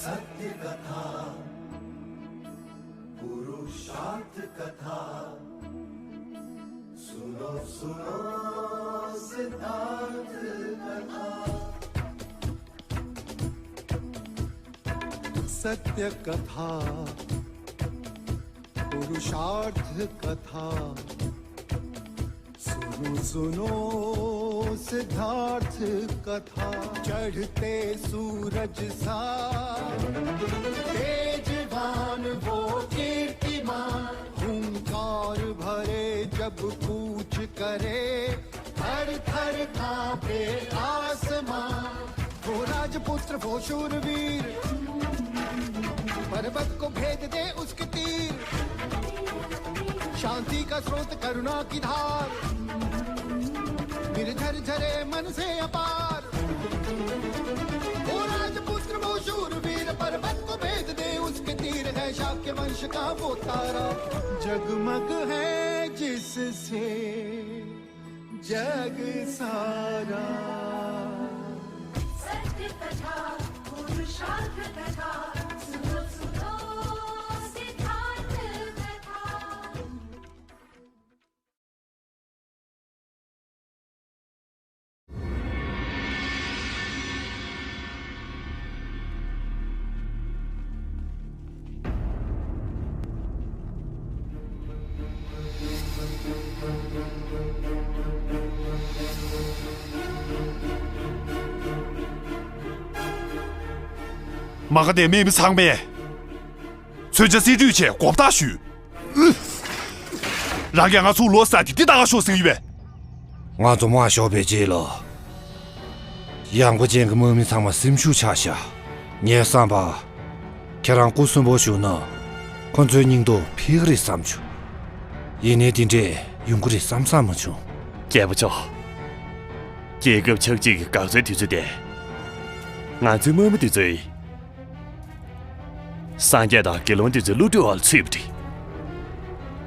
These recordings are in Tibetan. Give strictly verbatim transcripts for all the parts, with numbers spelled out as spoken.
सत्य कथा, पुरुषार्थ कथा, सुनो सुनो सिद्धार्थ कथा। सत्य कथा, पुरुषार्थ कथा, सुनो सुनो सिद्धार्थ कथा। चढ़ते सूरज सा तेजवान वो कीर्तिमान, हुंकार भरे जब कूच करे, थर थर कांपे आसमां। वो राजपुत्र वो शूरवीर, पर्वत को भेद दे उसके तीर। शांति का स्रोत करुणा की धार, निर्झर झरे मन से अपार। वो राजपुत्र वो शूरवीर, पर्वत को भेद दे उसके तीर। है शाक्य वंश का वो तारा, जगमग है जिससे जग सारा। सत्य कथा, पुरुषार्थ कथा, सुनो सुनो सिद्धार्थ कथा। མ་ག་དེ་མི་མི་ཚང་མས་མཚོན་ཆ་རྩིས་སྤྲོད་ཆེད་གོ་བརྡ་ཞུས། རང་གིས་ང་ཚོ་ལོ་ས་དེ་འདི་ལྟ་ག་ཤོག་ཟེར་གྱི་ཡོད་པས། ང་ཚོ་མ་ཤོར་བའི་རྗེས་ལ། ཡངས་པ་ཅན་གྱི་དམག་མི་ཚང་མ་སེམས་ཤུགས་ཆག་ཤག་ངས་བསམ་པ། ཁྱེད་རང་སྐུ་གསོན་པོ་བཞུགས་ན། ཁོ་ཚོའི་སྙིང་སྟོབས་འཕེལ་གི་རེད་བསམ་བྱུང་། ཡིན་ནའི་དེ་འདྲས་ཡོང་གི་རེད་བསམ་བསམ་མ་བྱུང་། རྒྱལ་པོ་མཆོག་རྒྱལ་ཁབ་ཆགས་འཇིག་གི་འགག་རྩའི་དུས་ཚོད་དེ། ང་ཚོའི་དམག་མི་དེ་ཚོས། སངས་རྒྱས་དང་དགེ་སློང་དེ་ཚོའི་བསླུ་བྲིད་འོག་ལ་ཚུད་པ་རེད།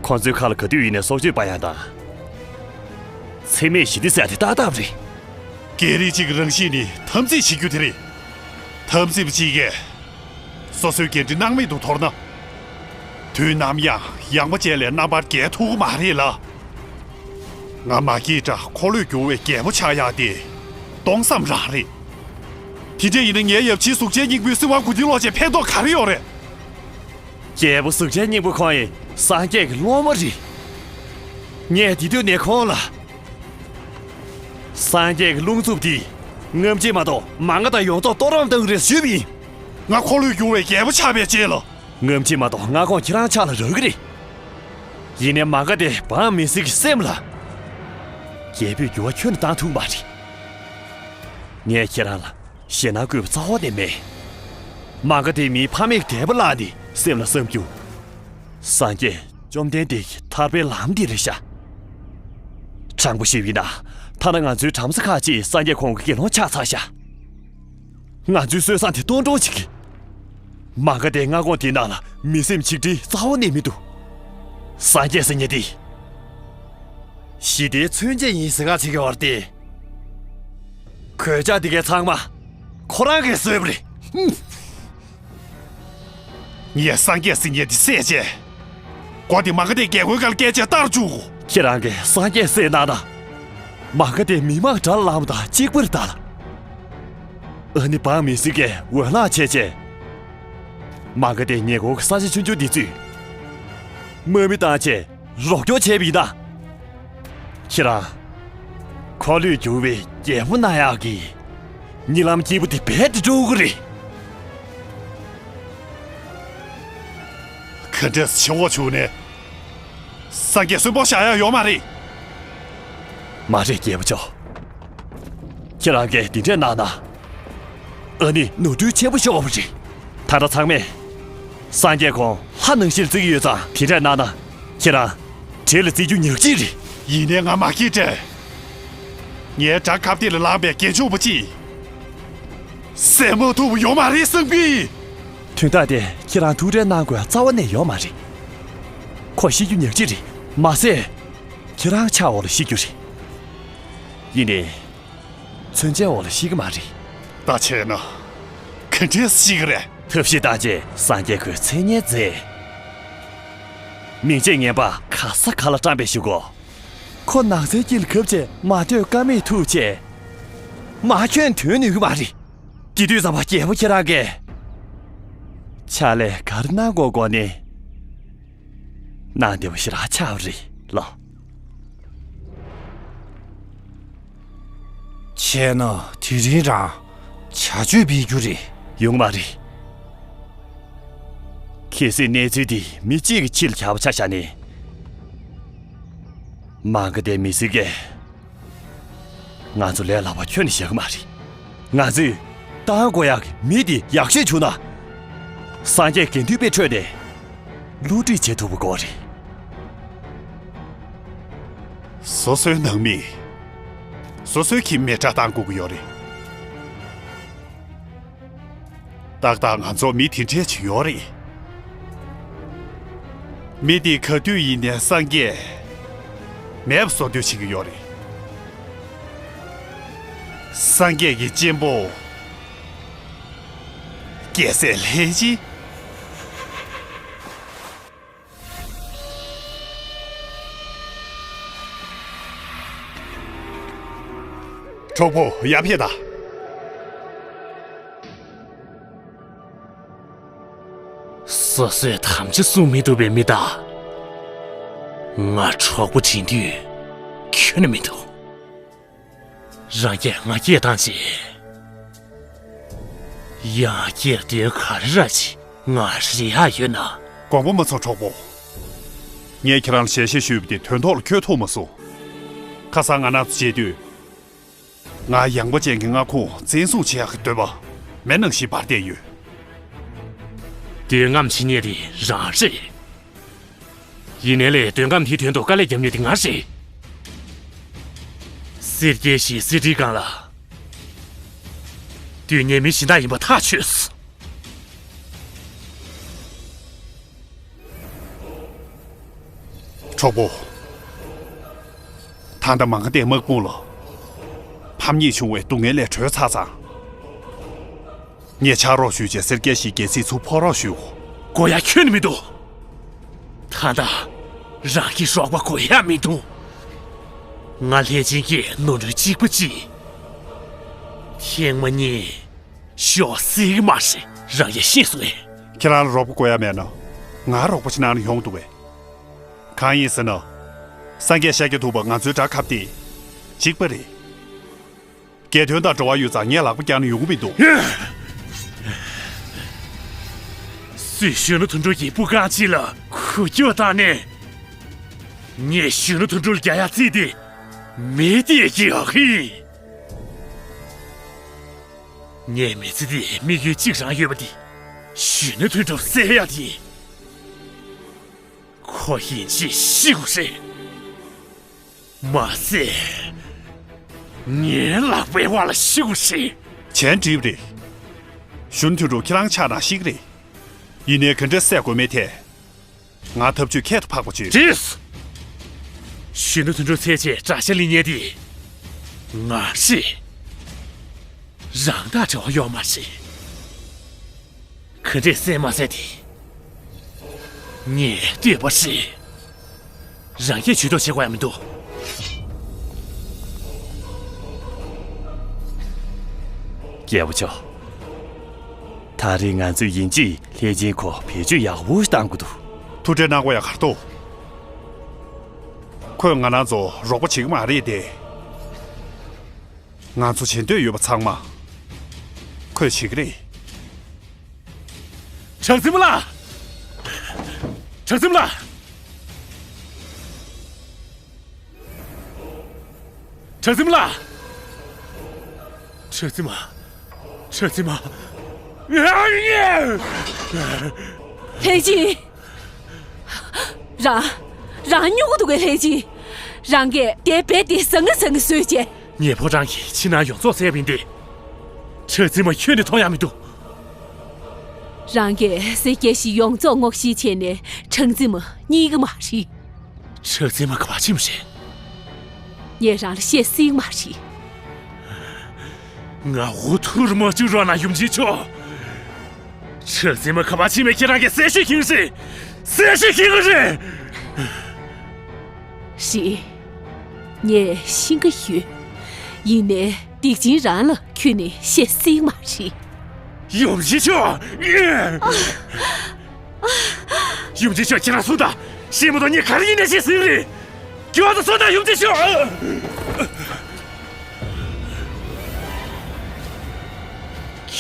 ཁོང་ཚོའི་ཁ་ལ་ག་དུས་ཡིན་ནའི་སྲོག་གཅོད་པ་ཡང་དང་། འཚེ་མེད་ཞི་བདེ་ཟེར་དེ་ཏག་ཏག་རེད། སྐད་རིགས་གཅིག་གི་རང་བཞིན་ནི་འཐབ་འཛིང་བྱེད་རྒྱུ་དེ་རེད། འཐབ་འཛིང་པ་གཅིག་གིས་སོ་སོའི་འགན་འཁྲི་སྣང་མེད་དུ་དོར་ན། དུས་ནམ་ཡང་ཡངས་པ་ཅན་ལས་རྣམ་པར་རྒྱལ་ཐུབ་ཀྱི་མ་རེད་ལ། ང་མ་སྐྱེས་དགྲ་འཁོར་ལོས་སྒྱུར་བའི་རྒྱལ་པོ་ཆགས་ཡག་དེ་སྟོང་བསམ་རང་རེད། དེ་འདྲ་ཡིན་ན་ངའི་ཡབ་ཆེན་གཟུགས་ཅན་སྙིང་པོས་སྲིད་དབང་མགོ་རྟིང་སློག་བྱས་ཕན་ཐོགས་ག་རེ་ཡོད་རེད། རྒྱལ་པོ་གཟུགས་ཅན་སྙིང་པོ་ཁོང་ཡི་སངས་རྒྱས་ཀྱི་སློབ་མ་རེད། ངས་དེ་དུས་ནས་ཁོང་ལ། སངས་རྒྱས་ཀྱི་རླུང་འཚུབ་དེས་སྔ་ཕྱི་མ་གཏོགས་མ་འོངས་པ་ཡོངས་རྫོགས་གཏོར་བརླག་བཏང་གི་རེད་ཞུས་པ་ཡིན། ང་འཁོར་ལོས་སྒྱུར་བའི་རྒྱལ་པོ་ཆགས་པའི་རྗེས་ལ། སྔ་ཕྱི་མ་གཏོགས་ང་ཁོང་ཁྱེད་རང་ཕྱག་ལ་རག་གི་རེད། ཡིན་ནའི་མ་ག་དེ་འབངས་མི་སེར་གྱི་སེམས་ལ། རྒྱལ་པོས་འགྱུར་བ་ཁྱོན་ནས་བཏང་ཐུབ་མ་རེད། ངས་ཁྱེད་རང་ལ་ཞེད་སྣང་བསྐུལ་བའི་རྩ་བ་ནས་མེད། མ་ག་དེ་མིའི་ཕ་མེས་ཀྱི་དད་པ་བརླགས་ནས་སེམས་ལ་བསམ་རྒྱུ། སངས་རྒྱས་བཅོམ་ལྡན་འདས་ཀྱི་ཐར་པའི་ལམ་འདི་རེད་ཤག་དྲང་པོ་ཞུས་པ་ཡིན་ན། ཐ་ན་ང་ཚོའི་བྲམ་ཟེ་ཁག་ཅིག་སངས་རྒྱས་ཁོང་གི་དགེ་སློང་ཆགས་ཚར་ཤག་ང་ཚོའི་སྲོལ་བཟང་དེ་གཏོར་འདྲོངས་བྱེད་ཀྱི། མ་ག་དེ་མངའ་ཁོངས་དེའི་ནང་ལ་མི་སེམས་ཆིག་སྒྲིལ་རྩ་བ་ནས་མི་འདུག་སངས་རྒྱས་ཟེར་མཁན་དེ། ཞི་བདེའི་མཚོན་བྱེད་ཡིན་ཟེར་ག་ཚིག་གི་བར་དེ། གོད་ཆག་འདི་གའི་ཚང་མ། ཁོ་རང་གིས་བཟོས་པ་རེད། ངས་སངས་རྒྱས་ཟེར་མཁན་འདི་བསད་བྱས། མགོ་དེ་མ་ག་དེ་རྒྱལ་སྒོའི་སྒང་ལ་བསྐྱལ་བྱས་བཏང་བཅུག་གོ། ཁྱེད་རང་གིས་སངས་རྒྱས་བསད་གནང་ན། མ་ག་དེ་མི་དམངས་དགྲ་ལ་ལངས་པ་དང་གཅིག་པ་རེད་ད་ལ། ཨ་ནི་འབངས་མི་སེར་གྱིས་འོས་ལངས་བྱས་བྱས། མ་ག་དེ་ཉེ་འཁོར་གྱི་ས་ཆ་ཆུང་ཆུང་འདི་ཚོས། དམག་མི་བཏང་བྱས་རོགས་སྐྱོར་བྱས་པ་ཡིན་ད། ཁྱེད་རང་། འཁོར་ལོས་སྒྱུར་བའི་རྒྱལ་པོ་གནང་ཡག་གི་གཉིད་ལམ་སྐྱིད་པོ་དེ་རྦད་དེ་འགྲོ་གི་རེད། ག་འདྲས་བྱེད་དགོས་བྱུང་ནས། སངས་རྒྱས་གསོན་པོ་བཞག་ཡག་ཡོད་མ་རེད། མ་རེད་རྒྱལ་པོ་མཆོག་ཁྱེད་རང་གིས་འདི་འདྲས་གནང་ན། ཨ་ནི་ནོར་འཁྲུལ་ཆེན་པོ་ཤོར་བ་རེད། ད་ལྟ་ཚང་མས། སངས་རྒྱས་ཁོང་ལྷ་ནང་བཞིན་བརྩི་གི་ཡོད་ཙང་དེ་འདྲས་གནང་ན། ཁྱེད་རང་། གྲལ་ལ་བརྩི་རྒྱུ་ཉག་གཅིག་རེད། ཡིན་ནའི་ང་མ་སྐྱིད་དྲན། ངའི་དགྲ་ཁ་གཏད་ལ་ལངས་པའི་རྒྱལ་མཆོག་པོ་ཅིག་བསད་མ་ཐུབ་པ་ཡོད་མ་རེད་བསམ་གི། དོན་དག་དེ་ཁྱེད་རང་ཐུགས་ཁྲལ་གནང་དགོས་རྩ་བ་ནས་ཡོད་མ་རེད། ཁོ་ཤི་རྒྱུ་ཉག་གཅིག་རེད། མ་ཟད། ཁྱེད་རང་ཕྱག་འོག་ལ་ཤི་རྒྱུ་རེད། ཡིན་ནའི། མཚོན་ཆའི་འོག་ལ་ཤི་གི་མ་རེད། ད་བྱས་ན། ག་འདྲས་ཤི་གི་རེད། ཐབས་ཤེས་བཏང་རྗེས་སངས་རྒྱས་ཁོའི་མཚན་སྙན་མཛད། མིང་ཆད་ངན་པ་ག་ས་ག་ལ་བཀྲམ་པའི་གཞུག་གུ། ཁོ་ནགས་ཚལ་དཀྱིལ་གབ་ཅེས་མ་ཐོས་ཀ་མེད་ཐུག་ཅེས། མ་ཁྱོད་དོན་ནུས་ཀྱི་མ་རེད། དེ་དུས་ཙམ་པ་རྒྱལ་པོ་ཁྱེད་རང་གིས་ཕྱག་ལས་ག་རེ་གནང་དགོས་དགོས་ནི། གནང་བདེ་པོ་ཞེ་དྲག་ཆགས་པ་རེད་ལགས། བྱས་ན་དེ་རིང་རང་བྱ་སྤྱོད་སྤེལ་རྒྱུ་རེད། ཡོང་མ་རེད། གལ་སྲིད་གནས་ཚུལ་འདི་མི་གཅིག་གིས་ཕྱི་ལ་ཁྱབ་པ་ཆ་བཞག་ནས། མང་ག་དེ་མི་སྲིད་ཀས། ང་ཚོ་ལས་སླ་པོ་ཁྱོན་ནས་བཞག་གི་མ་རེད། ང་ཚོས་བཏང་དགོས་ཡག་གི་མི་དེ་ཡག་ཤོས་བྱུང་ན། སངས་རྒྱས་དགེ་འདུན་པའི་ཁྲོད་ནས་བསླུ་བྲིད་བྱེད་ཐུབ་པ་དགོས་རེད། སོ་སོའི་ནང་མི། སོ་སོའི་ཁྱིམ་མེ་སྲེག་བཏང་དགོས་ཀྱི་ཡོད་རེད། ཏག་ཏག་ང་ཚོ་མི་དེ་འདྲས་ཅིག་ཡོད་རེད། མི་དེ་ག་དུས་ཡིན་ནའི་སངས་རྒྱས་མེད་པ་བཟོ་འདོད་བྱེད་ཀྱི་ཡོད་རེད། སངས་རྒྱས་ཀྱི་གཅེན་པོ་རྒྱལ་སྲས་ལྷས་བྱིན། གྲོགས་པོ་ཡར་ཕེབས་དང་། སོ་སོས་དམ་བཅའ་སྲུང་མི་ཐུབ་པའི་མི་དག་ང་གྲོགས་པོ་དྲན་དུས་ཁྱོན་ནས་མི་འདུག་རང་གིས་ང་སྐད་བཏང་རྗེས། ཡང་སྐད་དོན་ག་རེ་ར་ཅིག་ང་རེ་ཡག་ཡོད་ན། དགོངས་པ་མ་ཚོམས་གྲོགས་པོ། ངས་ཁྱེད་རང་ལ་ཞལ་བཞེས་ཞུས་པ་དེ་དོན་ཐོག་ལ་འཁྱོལ་ཐུབ་མ་སོང་། ཁ་སང་ང་རང་ཚོ་མཇལ་དུས། ང་ཡངས་པ་ཅན་གྱི་མངའ་ཁོངས་བཙན་བཟུང་བྱེད་ཡག་གི་འདོད་པ་མེ་ནང་བཞིན་འབར་བསྡད་ཡོད། འདོད་རྔམ་བྱེད་མཁན་དེ་རང་རེད། ཡིན་ནའི་ལས་འདོད་རྔམ་དེའི་དོན་དུ་དཀའ་ལས་རྒྱབ་མཁན་དེ་ང་རེད། སེར་སྐྱའི་གཞིས་གསེར་ཁྲིའི་སྒང་ལ་སྡོད་མཁན་མི་གཞན་དག་ཡིན་པ་ཐག་ཆོད། གྲོགས་པོ། ད་ལྟ་མ་ག་དྷའི་དམག་དཔུང་ལ་ཕམ་ཉེས་བྱུང་བའི་སྡུག་བསྔལ་ལས་གྲོལ་ཚར་ཙང་། ངས་ཕྱག་རོགས་ཞུས་བྱས་སེར་སྐྱའི་གཞིས་རྒྱལ་སྲིད་ཚུར་ཕོག་རོགས་ཞུ། དགོས་ཡ་ཁྱོན་ནས་མི་འདུག་ད་ལྟ་རང་གི་རོགས་པ་དགོས་ཡ་མི་འདུག་ང་ལྷས་བྱིན་གྱིས་ནོར་འཁྲུལ་གཅིག་པ་གཅིག་ཐེངས་མ་གཉིས་ཤོག་སྲིད་གི་མ་རེད། རང་ཡ་ཤེས་སོང་ངས། ཁྱེད་རང་ལ་རོགས་པ་དགོས་ཡ་མེད་ན། ང་རོགས་པ་ཅིག་གནང་ན་ཡོང་འདུག་གས། གང་ཡིན་ཟེར་ན། སངས་རྒྱས་ཤཱཀྱ་ཐུབ་པ་ང་ཚོའི་དགྲ་ཁ་གཏད་གཅིག་པ་རེད། རྒྱལ་དོན་དང་འབྲེལ་བ་ཡོད་ཙང་ངས་ལག་པ་བརྐྱངས་ན་ཡོང་གི་མི་འདུག་སུས་གཞོན་ནུ་དོན་གྲུབ་ཀྱི་སྤུ་རྐང་གཅིག་ལ་འགུལ་སྐྱོད་བཏང་ནས། ངས་གཞོན་ནུ་དོན་གྲུབ་ལ་རྒྱག་ཡ་རྩིས་ཏེ་མི་དེ་རྒྱག་གི་ཡིན། ངའི་མི་ཚེ་འདི་དམིགས་ཡུལ་གཅིག་རང་ཡོད་པ་འདི། གཞོན་ནུ་དོན་གྲུབ་བསད་ཡ་དེ། ཁོ་ཡིན་ཅིག་ཤི་དགོས་རེད། མ་ཟད། ངའི་ལག་པའི་བར་ལ་ཤི་དགོས་རེད། གཞན་འགྲིག་རེད། གཞོན་ནུ་དོན་གྲུབ་ཁྱེད་རང་ཆགས་ན་ཤི་གི་རེད། ཡིན་ནའི་ག་འདྲ་བསད་དགོས་མིན་ཐད། ང་ཐབས་ཇུས་ཁྱད་དུ་འཕགས་པ་བྱོས། རེད། གཞོན་ནུ་དོན་གྲུབ་བསད་རྗེས་དགྲ་ཤ་ལེན་མཁན་དེ་ང་རེད། རང་དང་འབྲེལ་བ་ཡོད་མ་རེད། ག་འདྲས་བསད་མ་བསད་དེ་ངས་ལྟོས་པ་རེད། རང་གིས་ཇུས་གཏོགས་བྱེད་དགོས་ཡ་མི་འདུག་རྒྱལ་པོ་མཆོག་ད་རེས་ང་ཚོས་ཡིན་གཅིག་ལྷས་བྱིན་ཁོ་བེད་སྤྱོད་ཡག་པོ་ཞིག་བཏང་དགོས་འདུག་ཐུགས་ཁྲལ་གནང་དགོས་ཡ་ག་རེ་འདུག་ཁོས་ང་རང་ཚོ་རོགས་པ་བྱེད་ཀྱི་མ་རེད་དེ། ང་ཚོ་བྱེད་འདོད་ཡོད་པ་ཚང་མ་ཁོས་བྱེད་ཀྱི་རེད། གྲགས་འཛིན་མ་ལགས། གྲགས་འཛིན་མ་ལགས། གྲགས་འཛིན་མ་ལགས། གྲགས་འཛིན་མ། གྲགས་འཛིན་མ། ལྷས་བྱིན། རང་། རང་སྨྱོ་གི་འདུག་གས་ལྷས་བྱིན། རང་གིས་དེ་རྦད་དེ་བཟང་ངན་བཟང་ངན་བཟོས་བྱས། ངའི་ཕོ་བྲང་གི་ཕྱི་ནང་ཡོངས་རྫོགས་བསད་པ་ཡིན་ཏེ། གྲགས་འཛིན་མ་ཁྱོན་ནས་མཐོང་ཡ་མི་འདུག་རང་གིས་སེར་སྐྱའི་གཞིས་ཡོངས་རྫོགས་སྔོག་བཤེར་བྱས་ནས་གྲགས་འཛིན་མ་རྙེད་ཀྱི་མ་རེད། གྲགས་འཛིན་མ་ག་པར་ཕྱིན་པ་རེད། ངས་རང་ལ་བཤད་སྲིད་མ་རེད། ང་འུ་ཐུག་མ་བཅུག་རོགས་གནང་ཡུམ་ཆེན་མཆོག་ཁྲག་འཛིན་མ་ག་པར་ཕྱིན་མེད་ཁྱེད་རང་གིས་གསལ་ཤོས་མཁྱེན་གྱི་རེད། གསལ་ཤོས་མཁྱེན་གྱི་རེད། རེད། ངས་ཤེས་ཀྱི་ཡོད། ཡིན་ནའི་སྡིག་ཅན་རང་ལ་ཁྱོན་ནས་བཤད་སྲིད་མ་རེད། ཡུམ་ཆེན་མཆོག་ཡུམ་ཆེན་མཆོག་ཁྱེད་རང་གསུངས་དང་། ཤེས་མ་གཏོགས་ངས་ག་རེ་ཡིན་ནའི་བཤད་སྲིད་རེད། མགྱོགས་དུ་སོང་དང་ཡུམ་ཆེན་མཆོག་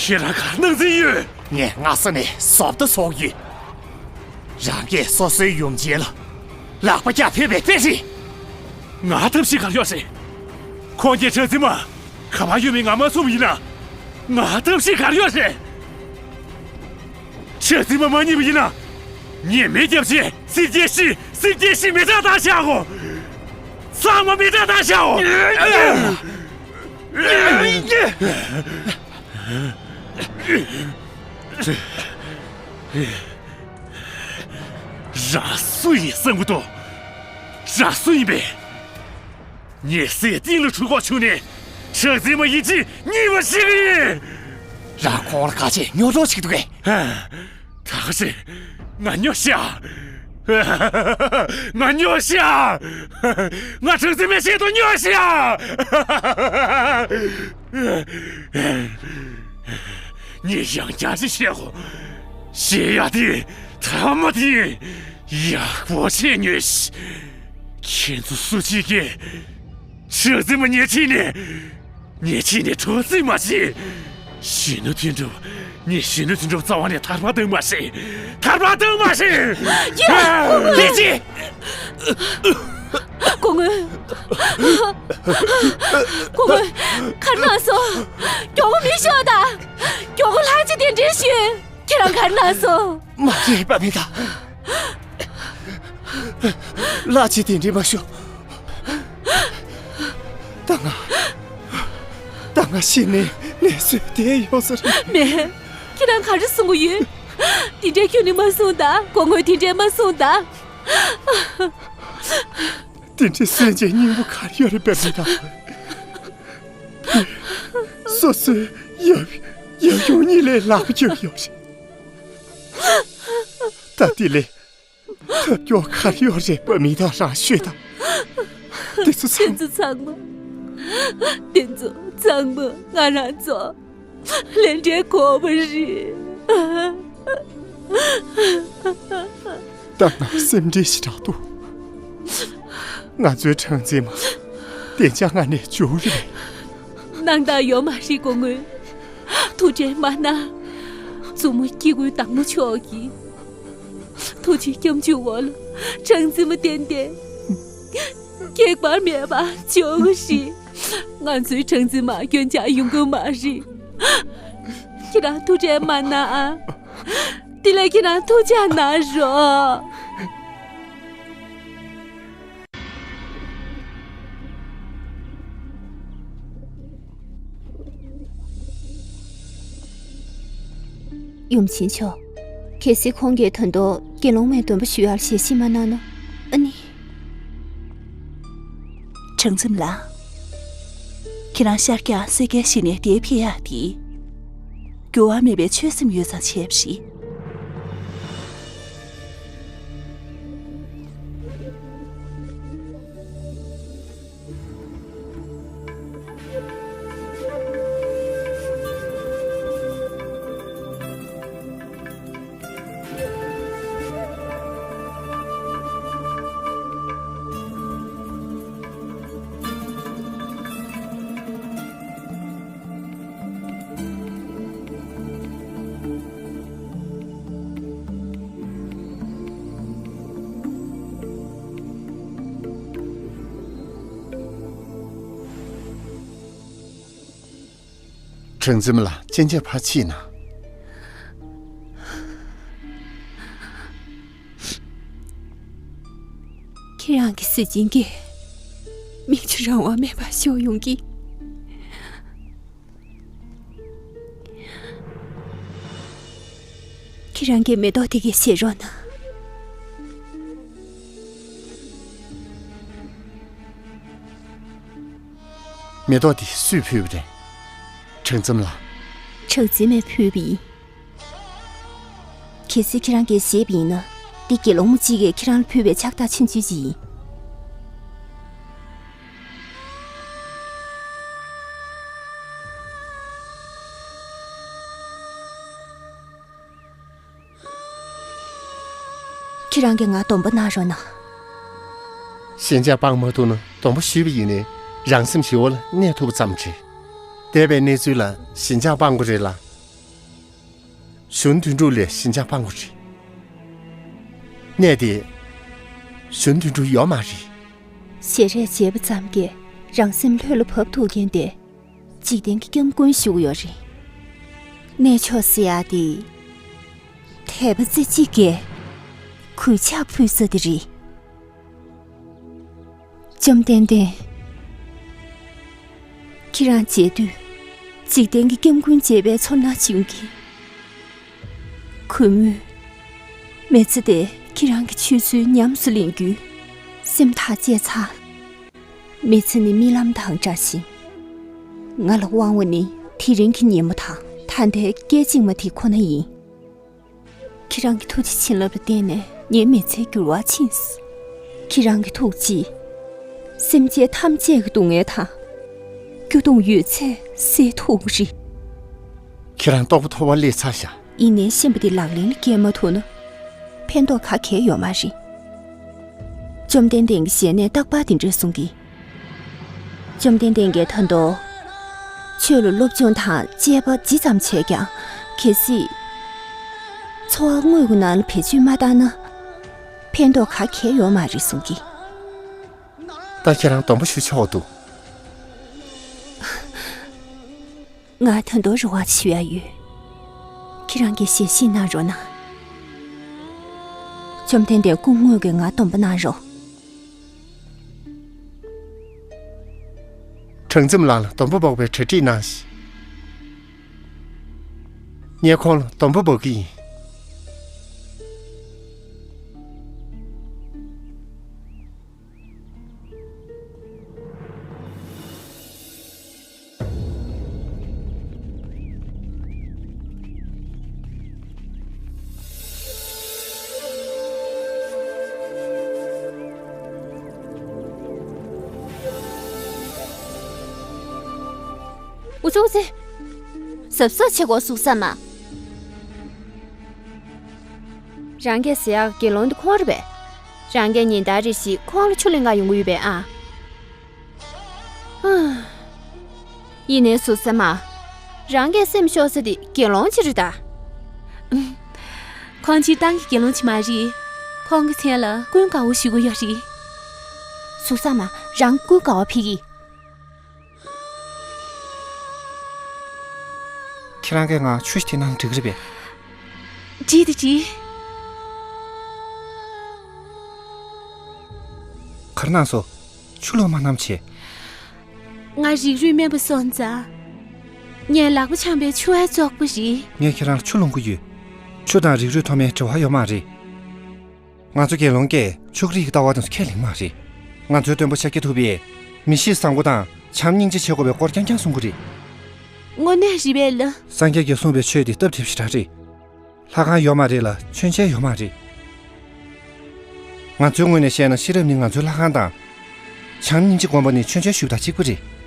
ཁྱེད་རང་ག་རེ་གནང་རྩིས་ཡོད། ངས་སྔ་ས་ནས་བཟོ་ལྟ་བཟོ་ཡོད། རང་གིས་སོ་སོའི་ཡུམ་ཆེན་ལ་ལག་པ་བརྐྱངས་ཕེབས་པའི་དཔེ་རེད། ང་ཐབས་ཤེས་ག་རེ་ཡོད་རེད། ཁོང་གིས་ཁྲག་འཛིན་མ་ག་པར་ཡོད་མེད་ང་མ་གསུངས་པ་ཡིན་ན། ང་ཐབས་ཤེས་ག་རེ་ཡོད་རེད། ཁྲག་འཛིན་མ་མ་རྙེད་པ་ཡིན་ན། ཉེས་མེད་སྐྱབས་ཆེན་སྲིད་རྒྱལ་ཤི། སྲིད་རྒྱལ་ཤི་མི་དྲག་བཏང་བཞག་གོ། ཚང་མ་མི་དྲག་བཏང་བཞག་གོ། རང་སུ་ཡིན་བསམ་གྱི་འདུག་རང་སུ་ཡིན་པས། ངས་སའི་གཏིང་ལ་འཁྲུལ་འཁོར་བྱུང་ནས་ཁྲག་འཛིན་མ་ཡིན་གཅིག་རྙེད་པ་ཞིག་ཡིན། རང་ཁོང་ལ་ག་ཚད་རྙོག་དྲ་ཞིག་འདུག་གས། ད་ག་ཟེ། ང་རྙོག་ཤག་ང་རྙོག་ཤག་ང་ཁྲག་འཛིན་མའི་ཆེད་དུ་རྙོག་ཤག་ངས་ཡང་བསྐྱར་ཅིག་བཤད་གོ། བཤད་ཡག་དེ་ཐ་མ་དེ་ཡག་པོ་བྱས་ཉོན་ཞིག་ཁྱེད་ཚོ་སུ་གཅིག་གིས་ཁྲག་འཛིན་མ་ཉེས་ཁྲིད་ནས། ཉེས་ཁྲིད་ནས་འཕྲོག་རྩིས་མ་བྱེད། གཞོན་ནུ་དོན་གྲུབ། ངས་གཞོན་ནུ་དོན་གྲུབ་རྩ་བ་ནས་ཐར་པ་གཏོང་མ་ཤེས། ཐར་པ་གཏོང་མ་ཤེས། ཡ། ལྷས་སྦྱིན། སྐུ་ངོ། སྐུ་ངོ། ག་རེ་གནང་སོང་། མགྱོགས་པོ་མེ་ཤོག་དང་། མགྱོགས་པོ་ལྷ་རྗེ་གདན་འདྲེན་ཞུས། ཁྱེད་རང་ག་རེ་གནང་སོང་། མ་རེད་པ་མེ་ད། ལྷ་རྗེ་གདན་འདྲེན་མ་ཞུ། ད་ང་། ད་ང་ཤི་ནས་ངལ་གསོས་བསྡད་ཡོད་ས་རེད། མེ། ཁྱེད་རང་ག་རེ་གསུང་གི་ཡོད། དེ་འདྲའི་ཁྱོན་ནས་མ་གསུང་ད། སྐུ་ངོས་དེ་འདྲའི་མ་གསུང་ད། དེ་འདྲའི་སེམས་ཅན་སྙིང་པོ་ག་རེ་ཡོད་རེད་པས་མེ་ད། སོ་སོའི་ཡབ་ཡབ་ཡུམ་གཉིས་ལས་ལག་པ་བརྐྱངས་ཡོད་རེད། ད་དེ་ལས་ཐབས་སྐྱོ་ག་རེ་ཡོད་རེད་པ་མེ་ད། རང་ཤོད་དང་། དེ་ཚོ་དེ་ཚང་ཚོ་ཚང་མ། དེ་ཚོ་ཚང་མ་ང་རང་ཚོ་ལས་འབྲས་གོ་བ་རེད། ད་ང་སེམས་ཁྲལ་ཞེ་དྲག་འདུག་ང་ཚོའི་ཁྲག་འཛིན་མ་བདེ་འཇགས་ངང་ནས་འབྱོར་གྱི་རེད། སྣང་དག་ཡོད་མ་རེད། སྐུ་ངོ། ཐུགས་ཁྲལ་མ་གནང་། མཛུབ་མོ་སྐྱེ་དགུའི་བདག་མོ་མཆོག་གིས་ཐུགས་རྗེ་སྐྱབས་འཇུག་འོག་ལ་ཁྲག་འཛིན་མ་བསྟེན་ཏེ། ཁྱད་པར་མེད་པ་འཇོག་གི་རེད། ང་ཚོའི་ཁྲག་འཛིན་མ་སྐྱོན་ཆག་ཡོང་གི་མ་རེད། ཁྱེད་རང་ཐུགས་ཁྲལ་མ་གནང་ཨ། དེ་ལས་ཁྱེད་རང་ཐུགས་ཅག་གནང་རོགས། ཡུམ་ཆེན་མཆོག་གལ་སྲིད་ཁོང་གིས་ད་དུང་དགེ་སློང་མའི་སྡོམ་པ་ཞུ་ཡག་ཞལ་བཞེས་མ་གནང་ན། ཨ་ནི། ཁྲང་འཛོམས་ལགས། ཁྱེད་རང་ཤར་རྒྱག་སེར་སྐྱའི་ཞི་གནས་དེར་ཕེབས་ཡག་དེ། འགྱུར་བ་མེད་པའི་ཆོད་སེམས་ཡོད་ཙང་བྱས་པ་རེད། ཁྲང་འཛོམས་ལགས་སྤྱན་ཆབ་ཕར་ཕྱིས་ན། ཁྱེད་རང་གི་གཟི་བྱིན་གྱིས་མིག་ཆུ་རང་དབང་མེད་པར་ཤོར་ཡོང་གི། ཁྱེད་རང་གི་མེ་ཏོག་དེ་གས་བཞེས་རོགས་གནང་། མེ་ཏོག་དེ་སུས་ཕུལ་བ་རེད། ཁྲང་འཛོམས་ལགས། ཁྲང་འཛོམས་མས་ཕུལ་བ་ཡིན། གལ་སྲིད་ཁྱེད་རང་གིས་བཞེས་པ་ཡིན་ན། འདི་དགེ་སློང་མོ་གཅིག་གིས་ཁྱེད་རང་ལ་ཕུལ་བའི་ཕྱག་རྟགས་ཆུང་ཆུང་ཅིག་ཡིན། ཁྱེད་རང་གིས་ང་སྡོམ་པ་གནང་རོགས་གནང་། ཞེན་ཆགས་སྤང་མ་ཐུབ་ན་སྡོམ་པ་ཞུས་པ་ཡིན་ནའི་རང་སེམས་ཞི་བ་ལ་གནས་ཐུབ་པ་ཙམ་རེད། འདས་པའི་གནས་ཚུལ་ལ་ཞེན་ཆགས་སྤང་དགོས་རེད་ལ། གཞོན་དོན་གྲུབ་ལས་ཞེན་ཆགས་སྤང་དགོས་རེད། གནས་དེ་གཞོན་དོན་གྲུབ་ཡོད་མ་རེད། ཞལ་རས་མཇལ་བ་ཙམ་གྱིས་རང་སེམས་ལྷོད་ལ་བབས་ཐུབ་མཁན་དེ། འཇིག་རྟེན་གྱི་སྐྱབས་མགོན་ཞུ་གི་ཡོད་རེད། གནས་མཆོག་ཟེར་ཡག་དེ། དད་པ་རྩེ་གཅིག་གིས་གུས་ཕྱག་ཕུལ་ས་དེ་རེད། བཅོམ་ལྡན་འདས། ཁྱེད་རང་མཇལ་དུས། འཇིག་རྟེན་གྱི་སྐྱབས་མགོན་མཇལ་བའི་ཚོར་སྣང་ཅིག་ཡོང་གི། གུས་མོས། མི་ཚེ་དེ་ཁྱེད་རང་གི་ཆོས་ཚུལ་ཉམས་སུ་ལེན་རྒྱུའི་སེམས་ཐག་བཅད་ཚར། མི་ཚེ་ནི་རྨི་ལམ་དང་འདྲ་ཞིང་། ང་ལ་དབང་བ་ནི་དེ་རིང་གི་ཉིན་མོ་དང་ད་ལྟའི་སྐད་ཅིག་མ་དེ་ཁོ་ན་ཡིན། ཁྱེད་རང་གི་ཐུགས་རྗེ་བྱིན་རླབས་ལ་བརྟེན་ནས་ངའི་མི་ཚེའི་འགྱུར་བ་ཕྱིན། ཁྱེད་རང་གི་ཐུགས་རྗེས། སེམས་ཅན་ཐམས་ཅད་ཀྱི་སྡུག་བསྔལ་དང་། སྐྱོ་གདུང་ཡོད་ཚད་སེལ་ཐུབ་ཀྱི་རེད། ཁྱེད་རང་རྟོགས་པ་མཐོ་བ་སླེབས་ཚར་ཤག་ཡིན་ནའི་ཤན་པ་འདི་ལག་ལེན་ལ་བསྐྱལ་མ་ཐུབ་ན། ཕན་ཐོགས་ག་གེ་ཡོད་མ་རེད། བཅོམ་ལྡན་འདས་ཀྱི་ཞལ་ནས་རྟག་པར་འདི་འདྲ་གསུང་གི། བཅོམ་ལྡན་འདས་ཀྱིས་ད་དུང་། ཆོས་ལ་སློབ་སྦྱོང་དང་དཔྱད་པ་ཇི་ཙམ་བྱས་ཀྱང་། གལ་སྲིད། འཚོ་བ་དངོས་ཀྱི་ནང་ལ་བེད་སྤྱོད་མ་བཏང་ན། ཕན་ཐོགས་ག་གེ་ཡོད་མ་རེད་གསུང་གི། ད་ཁྱེད་རང་སྡོམ་པ་ཞུ་ཆོག་འདུག་ང་ད་དུང་རེ་བ་ཞུ་ཡ་ཡོད། ཁྱེད་རང་གིས་ཞལ་བཞེས་གནང་རོགས་གནང་། བཅོམ་ལྡན་འདས་སྐུ་དངོས་ཀྱིས་ང་སྡོམ་པ་གནང་རོགས། གྲངས་འཛོམས་ལགས་ལ་སྡོམ་པ་འབོག་པའི་གྲ་སྒྲིག་གནང་ཞིག་ངས་ཁོང་ལ་སྡོམ་པ་འབོག་གི་ཡིན། འུ་ཚོ་འུ་ཚོ། གཟབ་གཟབ་བྱེད་དགོས་ཟུག་ས་མ། རང་གིས་ཟེར་ཡག་དགེ་སློང་འདི་ཁོང་རེད་པས། རང་གིས་ཉིན་ལྟར་རེ་བཞིན་ཁོང་ལ་ཆུ་ལེན་ག་ཡོང་གི་ཡོད་པས་ཨ། ཡིན་ནའི་ཟུག་ས་མ། རང་གིས་སེམས་ཤོར་ས་དེ་དགེ་སློང་ཅིག་རེད་ད། ཁོང་སྤྱིར་བཏང་གི་དགེ་སློང་ཅིག་མ་རེད། ཁོང་གི་མཚན་ལ་ཀུན་དགའ་བོ་ཞུ་གི་ཡོད་རེད། ཟུག་ས་མ། རང་ཀུན་དགའ་བོ་ཕེབས་ཀྱི། ཁྱེད་རང་གིས་ང་ཆུ་ཞིག་སྟེར་ན་འགྲིག་གི་རེད་པས། འགྲིག་དང་འགྲིག་ག་རེ་གནང་སོང་། ཆུ་བླུགས་མ་གནང་བྱས། ང་རིགས་རུས་དམན་པ་སོང་ཙང་། ངས་ལག་པ་འཆང་པའི་ཆུ་བ་བཙོག་པ་རེད། ངས་ཁྱེད་རང་ལ་ཆུ་བླུག་གི་ཡོད། ཆུ་དང་རིགས་རུས་མཐོ་དམན་འབྲེལ་བ་ཡོད་མ་རེད། ང་ཚོ་དགེ་སློང་གིས་ཕྱུགས་རིགས་ཀྱི་ལྟ་བ་དེ་ཚོ་ཁས་ལེན་མ་རེད། ང་ཚོའི་སྟོན་པ་ཤཱཀྱ་ཐུབ་པས་མི་གཤིས་བཟང་པོ་དང་བྱམས་སྙིང་རྗེ་བྱེད་དགོས་པའི་སྐོར་རྐྱང་རྐྱང་གསུང་གི་རེད། དངོས་གནས་རེད་པས་ལགས། སངས་རྒྱས་ཀྱིས་གསུངས་པའི་ཆོས་དེ་སྟབས་བདེ་པོ་ཞེ་དྲག་རེད། ལྷ་ཁང་ཡོད་མ་རེད་ལ་མཆོད་མཇལ་ཡོད་མ་རེད། ང་ཚོའི་ངོས་ནས་བཤད་ན་ཤེས་རབ་ནི་ང་ཚོའི་ལྷ་ཁང་དང་། བྱམས་སྙིང་རྗེ་སྒོམ་པ་ནི་མཆོད་མཇལ་ཞུ་བ་དང་གཅིག་པ་རེད།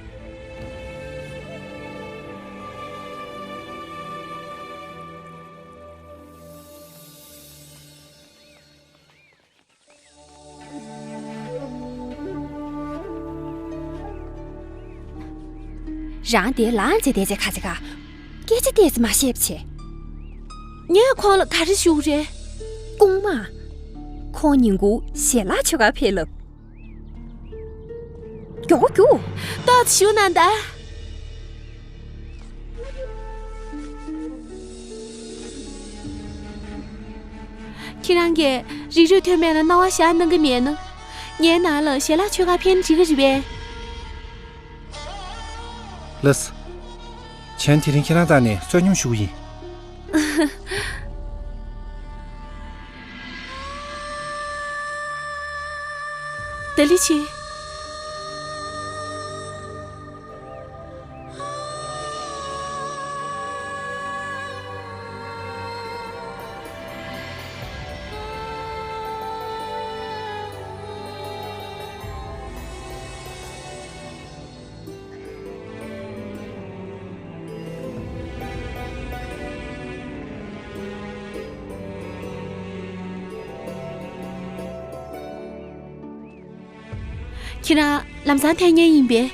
རང་དེ་ལངས་བྱས་བསྡད་བྱས་ཁ་ཅིག་ག་སྐད་ཆ་ཏོག་ཙམ་མ་བཤད་པ་བྱས། ངས་ཁོང་ལ་ག་རེ་ཞུ་རེད། རྐུན་མ། ཁོང་ཉིན་གུང་ཞལ་ལག་མཆོད་གར་ཕེབས་ལབ། མགྱོགས་པོ་རྒྱུགས། ཏོག་ཙམ་བཞུགས་གནང་དང་། ཁྱེད་རང་གིས་རིགས་རུས་མཐོ་དམན་ལ་སྣང་བ་བཞག་གནང་གི་མེད་ན། ངའི་ནང་ལ་ཞལ་ལག་མཆོད་གར་ཕེབས་ན་འགྲིག་གི་རེད་པས། ལགས་སོ། གཞན་དེ་རིང་ཁྱེད་རང་བཏང་ནས་བསོད་སྙོམས་ཞུ་གི་ཡིན། ཏ་ལི་ཆི། ཁྱེད་རང་ལམ་སང་ཐད་མཁན་ཡིན་པས།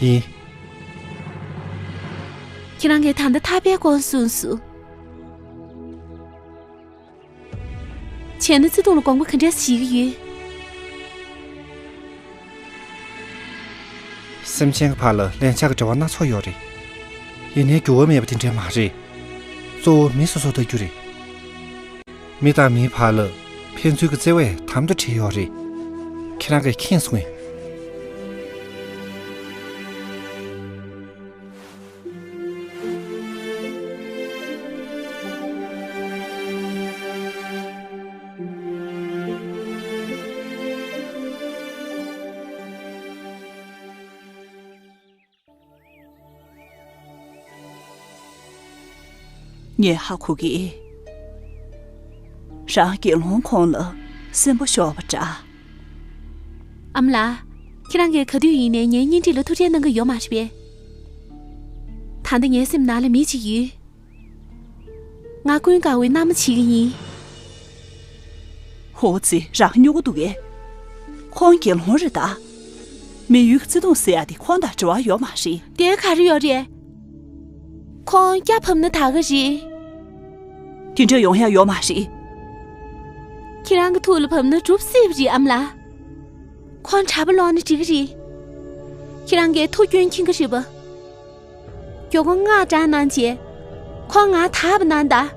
ཡིན། ཁྱེད་རང་གིས་ད་ལྟ་ཐར་པའི་སྐོར་གསུངས་སོང་། བྱས་ན་བརྩེ་དུང་ལ་དགོངས་པ་ག་འདྲས་བཞེས་ཀྱི་ཡོད། སེམས་ཅན་གྱི་བར་ལ་ལན་ཆགས་ཀྱི་འབྲེལ་བ་སྣ་ཚོགས་ཡོད་རེད། ཡིན་ནའི་འགྱུར་བ་མེད་པ་དེ་འདྲས་མ་རེད། གཙོ་བོ་མི་སོ་སོ་ལྟ་རྒྱུ་རེད། མི་དང་མིའི་བར་ལ་ཕན་ཚུན་གྱི་བརྩེ་བས་དམ་དུ་བསྒྲིལ་ཡོད་རེད། ཁྱེད་རང་གིས་མཁྱེན་སོང་ངས། ངས་ཧ་གོ་གི། རང་དགེ་སློང་ཁོང་ལ་སེམས་པ་ཤོར་བ་འདྲ། ཨ་མ་ལགས། ཁྱེད་རང་གིས་ག་དུས་ཡིན་ནའི་ངའི་གཉེན་སྒྲིག་ལ་ཐུགས་ཁྲལ་གནང་གི་ཡོད་མ་རེད་པས། ད་ལྟ་ངའི་སེམས་ནང་ལ་མི་གཅིག་ཡོད། ང་ཀུན་དགའ་བོའི་མནའ་མ་བྱེད་ཀྱི་ཡིན། ཧོ་ཙི། རང་སྨྱོ་གི་འདུག་གས། ཁོང་དགེ་སློང་རེད་ད། མི་ཡུལ་གྱི་བརྩེ་དུང་ཟེར་ཡ་དེ་ཁོང་དང་འབྲེལ་བ་ཡོད་མ་རེད། དེ་ག་རེ་ཡོད་རེད། ཁོང་སྐྱ་བབས་ན་དགའ་གི་རེད། དེ་འདྲ་ཡོང་ཡ་ཡོད་མ་རེད། ཁྱེད་རང་གི་ཐུགས་ལ་བབས་ན་འགྲུབ་སྲིད་པ་རེད་ཨ་མ་ལགས། ཁོང་གྲྭ་པ་ལོག་ན་འགྲིག་གི་རེད། ཁྱེད་རང་གིས་ཐུགས་སྐྱོན་མཁྱེན་གི་རེད་པ། མགྱོགས་པོ་མངགས་བཏང་གནང་བྱས། ཁོང་ང་ཐར་པ་གནང་དང་།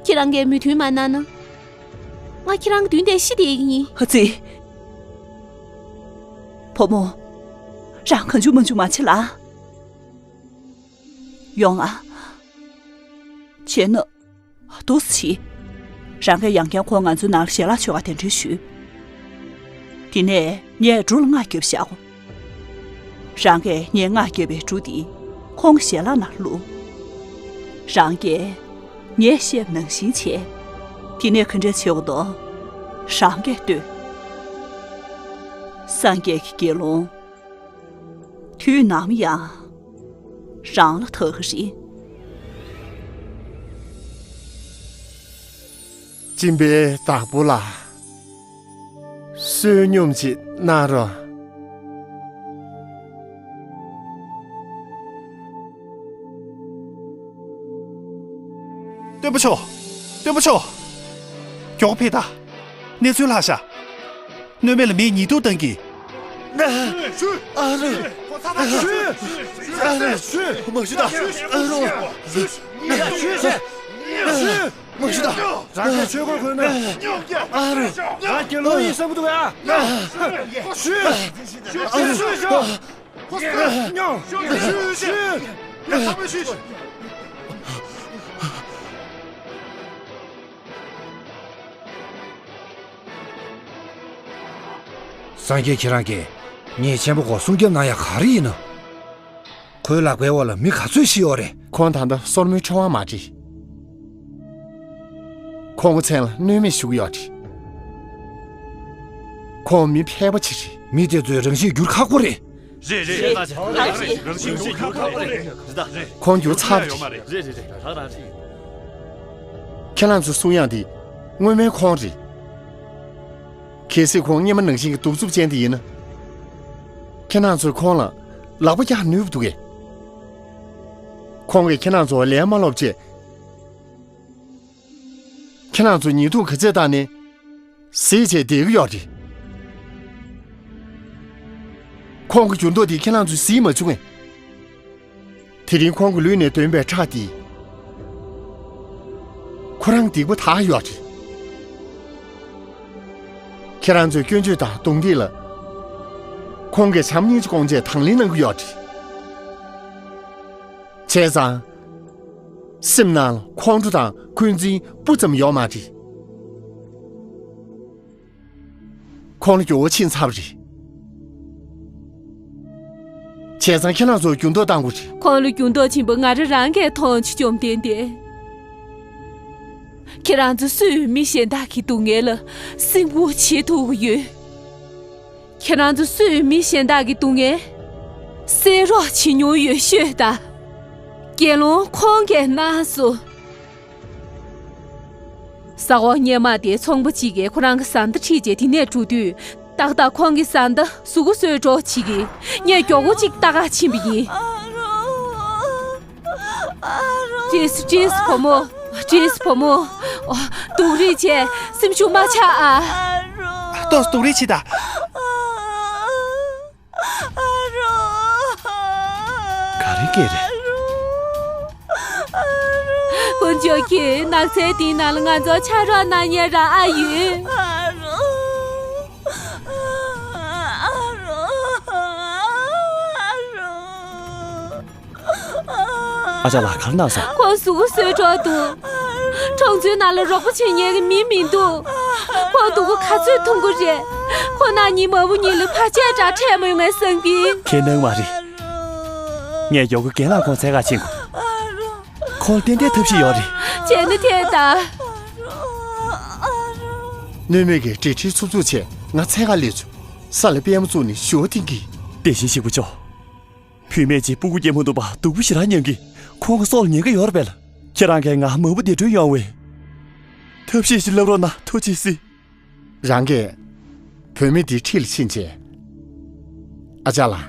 ཁྱེད་རང་གིས་མོས་མཐུན་མ་གནང་ན། ང་ཁྱེད་རང་གི་མདུན་དེར་ཤི་བསྡད་ཀྱི་ཡིན། ཧ་ཙི། བུ་མོ། རང་གང་བྱུང་མང་བྱུང་མ་བྱེད་ལ། ཡོང་ང་། བྱས་ན། འདུག་སེ་བྱེད། རང་གིས་ཡང་བསྐྱར་ཁོང་ང་ཚོའི་ནང་ལ་ཞལ་ལག་མཆོད་ག་གདན་འདྲེན་ཞུས། དེ་ནས་ངས་གྲུ་ལ་རྔ་བརྒྱབ་བཞག་གོ། རང་གིས་ངས་རྔ་བརྒྱབ་པའི་གྲུ་དེ་ཁོང་གི་ཞལ་ལག་ནང་བླུགས། རང་གིས་ངས་བཤད་པ་ནང་བཞིན་བྱས། དེ་ནས་ག་འདྲས་བྱེད་དགོས་འདུག་རང་གིས་ལྟོས། སངས་རྒྱས་ཀྱི་དགེ་སློང་། དུས་ནམ་ཡང་རང་ལ་ཐུག་གི་རེད། སྦྱིན་པའི་བདག་པོ་ལ་བསོད་སྙོམས་ཅིག་གནང་རོགས། སྟོན་པ་མཆོག་སྟོན་པ་མཆོག་མགྱོགས་ཕེབས་དང་། གནས་ཚུལ་ལྷག་ཤག་གནོད་མེད་ལ་མིས་ཉེས་རྡུང་བཏང་གི། ཨ་རོ། ཨ་རོ། མ་ཞུ་ད། ཨ་རོ། མ་ཞུ་ད། རང་གི་ཆོས་གོས་གོན་ནས། ཨ་རོ། རང་གི་ལོ་ཡིན་བསམ་གི་འདུག་ཨ། ཨ་རོ། སངས་རྒྱས་ཁྱེད་རང་གིས་ཉེས་ཆེན་པོ་ཁོ་སྲུང་སྐྱོབ་གནང་ཡ་ག་རེ་ཡིན་ནམ། ཁོའི་ལག་པའི་འོག་ལ་མི་ག་ཚོད་ཤི་ཡོད་རེད། ཁོང་ད་ལྟ་སོར་མོའི་ཕྲེང་བ་མ་བྲིས། ཁོང་གི་མཚན་ལ་གནོད་མེད་ཞུ་གི་ཡོད་རེད། ཁོང་མི་ཕལ་པ་ཅིག་རེད། མི་དེ་ཚོའི་རང་གཤིས་བསྒྱུར་ཁག་པོ་རེད། རེད་རེད། རང་གཤིས་བསྒྱུར་ཁག་པོ་རེད། ཁོང་བསྒྱུར་ཚར་བ་རེད། རེད་རེད་རེད། རང་རང་རེད། ཁྱེད་རང་ཚོ་གསུང་ཡག་དེ་སྔོན་མའི་ཁོང་རེད། གལ་སྲིད་ཁོང་སྔོན་མ་ནང་བཞིན་གྱི་གདུག་རྩུབ་ཅན་དེ་ཡིན་ན། ཁྱེད་རང་ཚོས་ཁོང་ལ་ལག་པ་བཀྱག་ནུས་པ་འདུག་གས། ཁོང་གིས་ཁྱེད་རང་ཚོ་ལན་མ་སློག་བྱས། ཁྱེད་རང་ཚོ་ཉེས་རྡུང་ག་ཚད་བཏང་ནས་གཟིགས་བྱས་བསྡད་ཀྱི་ཡོད་རེད། ཁོང་གི་འགྱུར་ལྡོག་དེ་ཁྱེད་རང་ཚོས་གཟིགས་མ་བྱུང་ངས། དེ་རིང་ཁོང་གི་ལུས་ནས་ཐོན་པའི་ཁྲག་དེས། ཁོ་རང་སྡིག་པ་དག་ཡོད་རེད། ཁྱེད་རང་ཚོའི་སྐྱོན་བརྗོད་དང་རྡུང་རྡེག་ལ། ཁོང་གིས་བྱམས་སྙིང་རྗེ་སྐོང་ཆེད་དང་ལེན་གནང་གི་ཡོད་རེད། བྱས་ཙང་། སེམས་ནང་ལ་ཁོང་ཁྲོ་དང་འཁོན་འཛིན་སྤུ་ཙམ་ཡོད་མ་རེད། ཁོང་ལ་འགྱུར་བ་ཕྱིན་ཚར་བ་རེད། བྱས་ཙང་ཁྱེད་རང་ཚོ་འགྱུར་ལྡོག་བཏང་དགོས་རེད། ཁོང་ལ་འགྱུར་ལྡོག་ཕྱིན་པ་ང་རང་རང་གིས་མཐོང་བྱུང་། བཅོམ་ལྡན་འདས། ཁྱེད་རང་ཚོ་སུས་མི་གཞན་དག་གི་སྡུག་བསྔལ་ལ་སེམས་ཁུར་བྱེད་ཐུབ་ཀྱི་ཡོད། ཁྱེད་རང་ཚོ་སུས་མི་གཞན་དག་གི་སྡུག་བསྔལ་སེལ་རོགས་བྱེད་མྱོང་ཡོད་ཤོད་དང་། དགེ་སློང་ཁོང་གིས་གནང་སོང་། ས་འོག་སྔོན་མ་དེ་ཚོང་པ་གཅིག་གིས་ཁོ་རང་གི་བཟའ་ཟླ་ཁྲིད་བྱས་དེ་ནས་འགྲོ་དུས། ཏག་ཏག་ཁོང་གི་བཟའ་ཟླ་གཟུགས་པོ་གསོས་འགྲོ་བྱེད་ཀྱི། ངས་མགྱོགས་པོ་གཅིག་ལྟ་ག་ཕྱིན་པ་ཡིན། ཀྲིས། ཀྲིས་བུ་མོ། ཀྲིས་བུ་མོ། ཨོ། སྡུག་རུས་བྱས། སེམས་ཤུགས་མ་ཆག་ཨ། ཏོག་སྡུག་རུས་བྱེད་དང་། ག་རེ་སྐད་རེད། དཀོན་མཆོག་གིས་ནགས་ཚལ་འདིའི་ནང་ལ་ང་ཚོར་ཕྱག་རོགས་གནང་མཁན་རང་ཨ་ཡོད། ཨ་ཅག་ལགས་ག་རེ་གནང་སོང་། ཁོང་གཟུགས་པོ་གསོས་འགྲོ་འདུག་གྲོང་ཚོའི་ནང་ལ་རོགས་པ་བྱེད་མཁན་གྱི་མི་མི་འདུག་ཁོང་སྡུག་པོ་ག་ཚོད་མཐོང་གི་རེད། ཁོང་རྣམ་གཉིས་མ་བུ་གཉིས་ལ་བར་ཆད་འདྲ་འཕྲད་མྱོང་ངས་བསམ་གི། ཁྱེད་སྣང་མ་རེད། ངས་མགྱོགས་པོ་རྒན་ལགས་ཁོང་འཚོལ་ག་ཕྱིན་དགོས། ཁོང་ལ་ཏན་ཏན་ཐབས་ཤེས་ཡོད་རེད། བྱས་ན་དེ་ལྟ། གནོད་མེད་ཀྱིས་འབྲེལ་འདྲིས་འཚུབ་འཚུབ་བྱས་ང་འཚོལ་ག་སླེབས་བྱུང་། ས་ལ་པད་མ་བཙུགས་ནས་ཞུ་བ་འཐེན་གི། དེ་བཞིན་གཤེགས་པ་མཆོག་བུད་མེད་ཅིག་སྤུ་གུ་སྐྱེ་མ་ཐུབ་པ་སྡུག་པོ་ཞེ་དྲག་མྱོང་གི། ཁོང་གི་སྲོག་ལ་ཉེན་ཁ་ཡོད་རེད་པས་ལགས། ཁྱེད་རང་གིས་ང་མ་བུ་བདེ་འགྲོ་ཡོང་བའི་ཐབས་ཤེས་ཤིག་ལབ་རོགས་གནང་། ཐུགས་རྗེ་གཟིགས། རང་གིས་བུད་མེད་དེའི་འཁྲིས་ལ་ཕྱིན་བྱས། ཨ་ཅག་ལགས།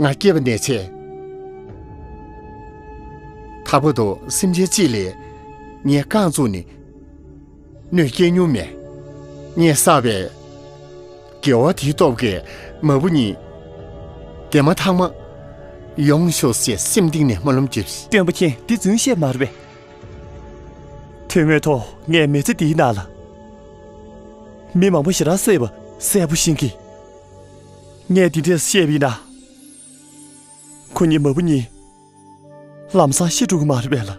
ང་སྐྱེས་པ་ནས་བྱས། ད་བར་དུ་སེམས་ཅན་གཅིག་ལ་ངས་རྐང་བཙུགས་ནས་གནོད་སྐྱེལ་མྱོང་མེད། ངས་བསགས་པའི་དགེ་བ་དེའི་སྟོབས་ཀྱིས་མ་བུ་གཉིས་བདེ་མ་ཐང་མ་ཡོང་ཤོག་ཅེས་སེམས་གཏིང་ནས་སྨོན་ལམ་བརྒྱབ་ཤིང་། སྟོན་པ་མཁྱེན། འདི་རྫུན་བཤད་མ་རེད་པས། ཐུན་མོང་ཐོག་ངས་མི་ཚེ་འདིའི་ནང་ལ་མི་མང་པོ་ཞེ་དྲག་བསད་པ་གསལ་པོ་ཤེས་ཀྱི། ངས་འདི་འདྲས་བཤད་པ་ཡིན་ན། ཁོ་གཉིས་མ་བུ་གཉིས་ལམ་སང་ཤི་འགྲོ་གི་མ་རེད་པས་ལགས།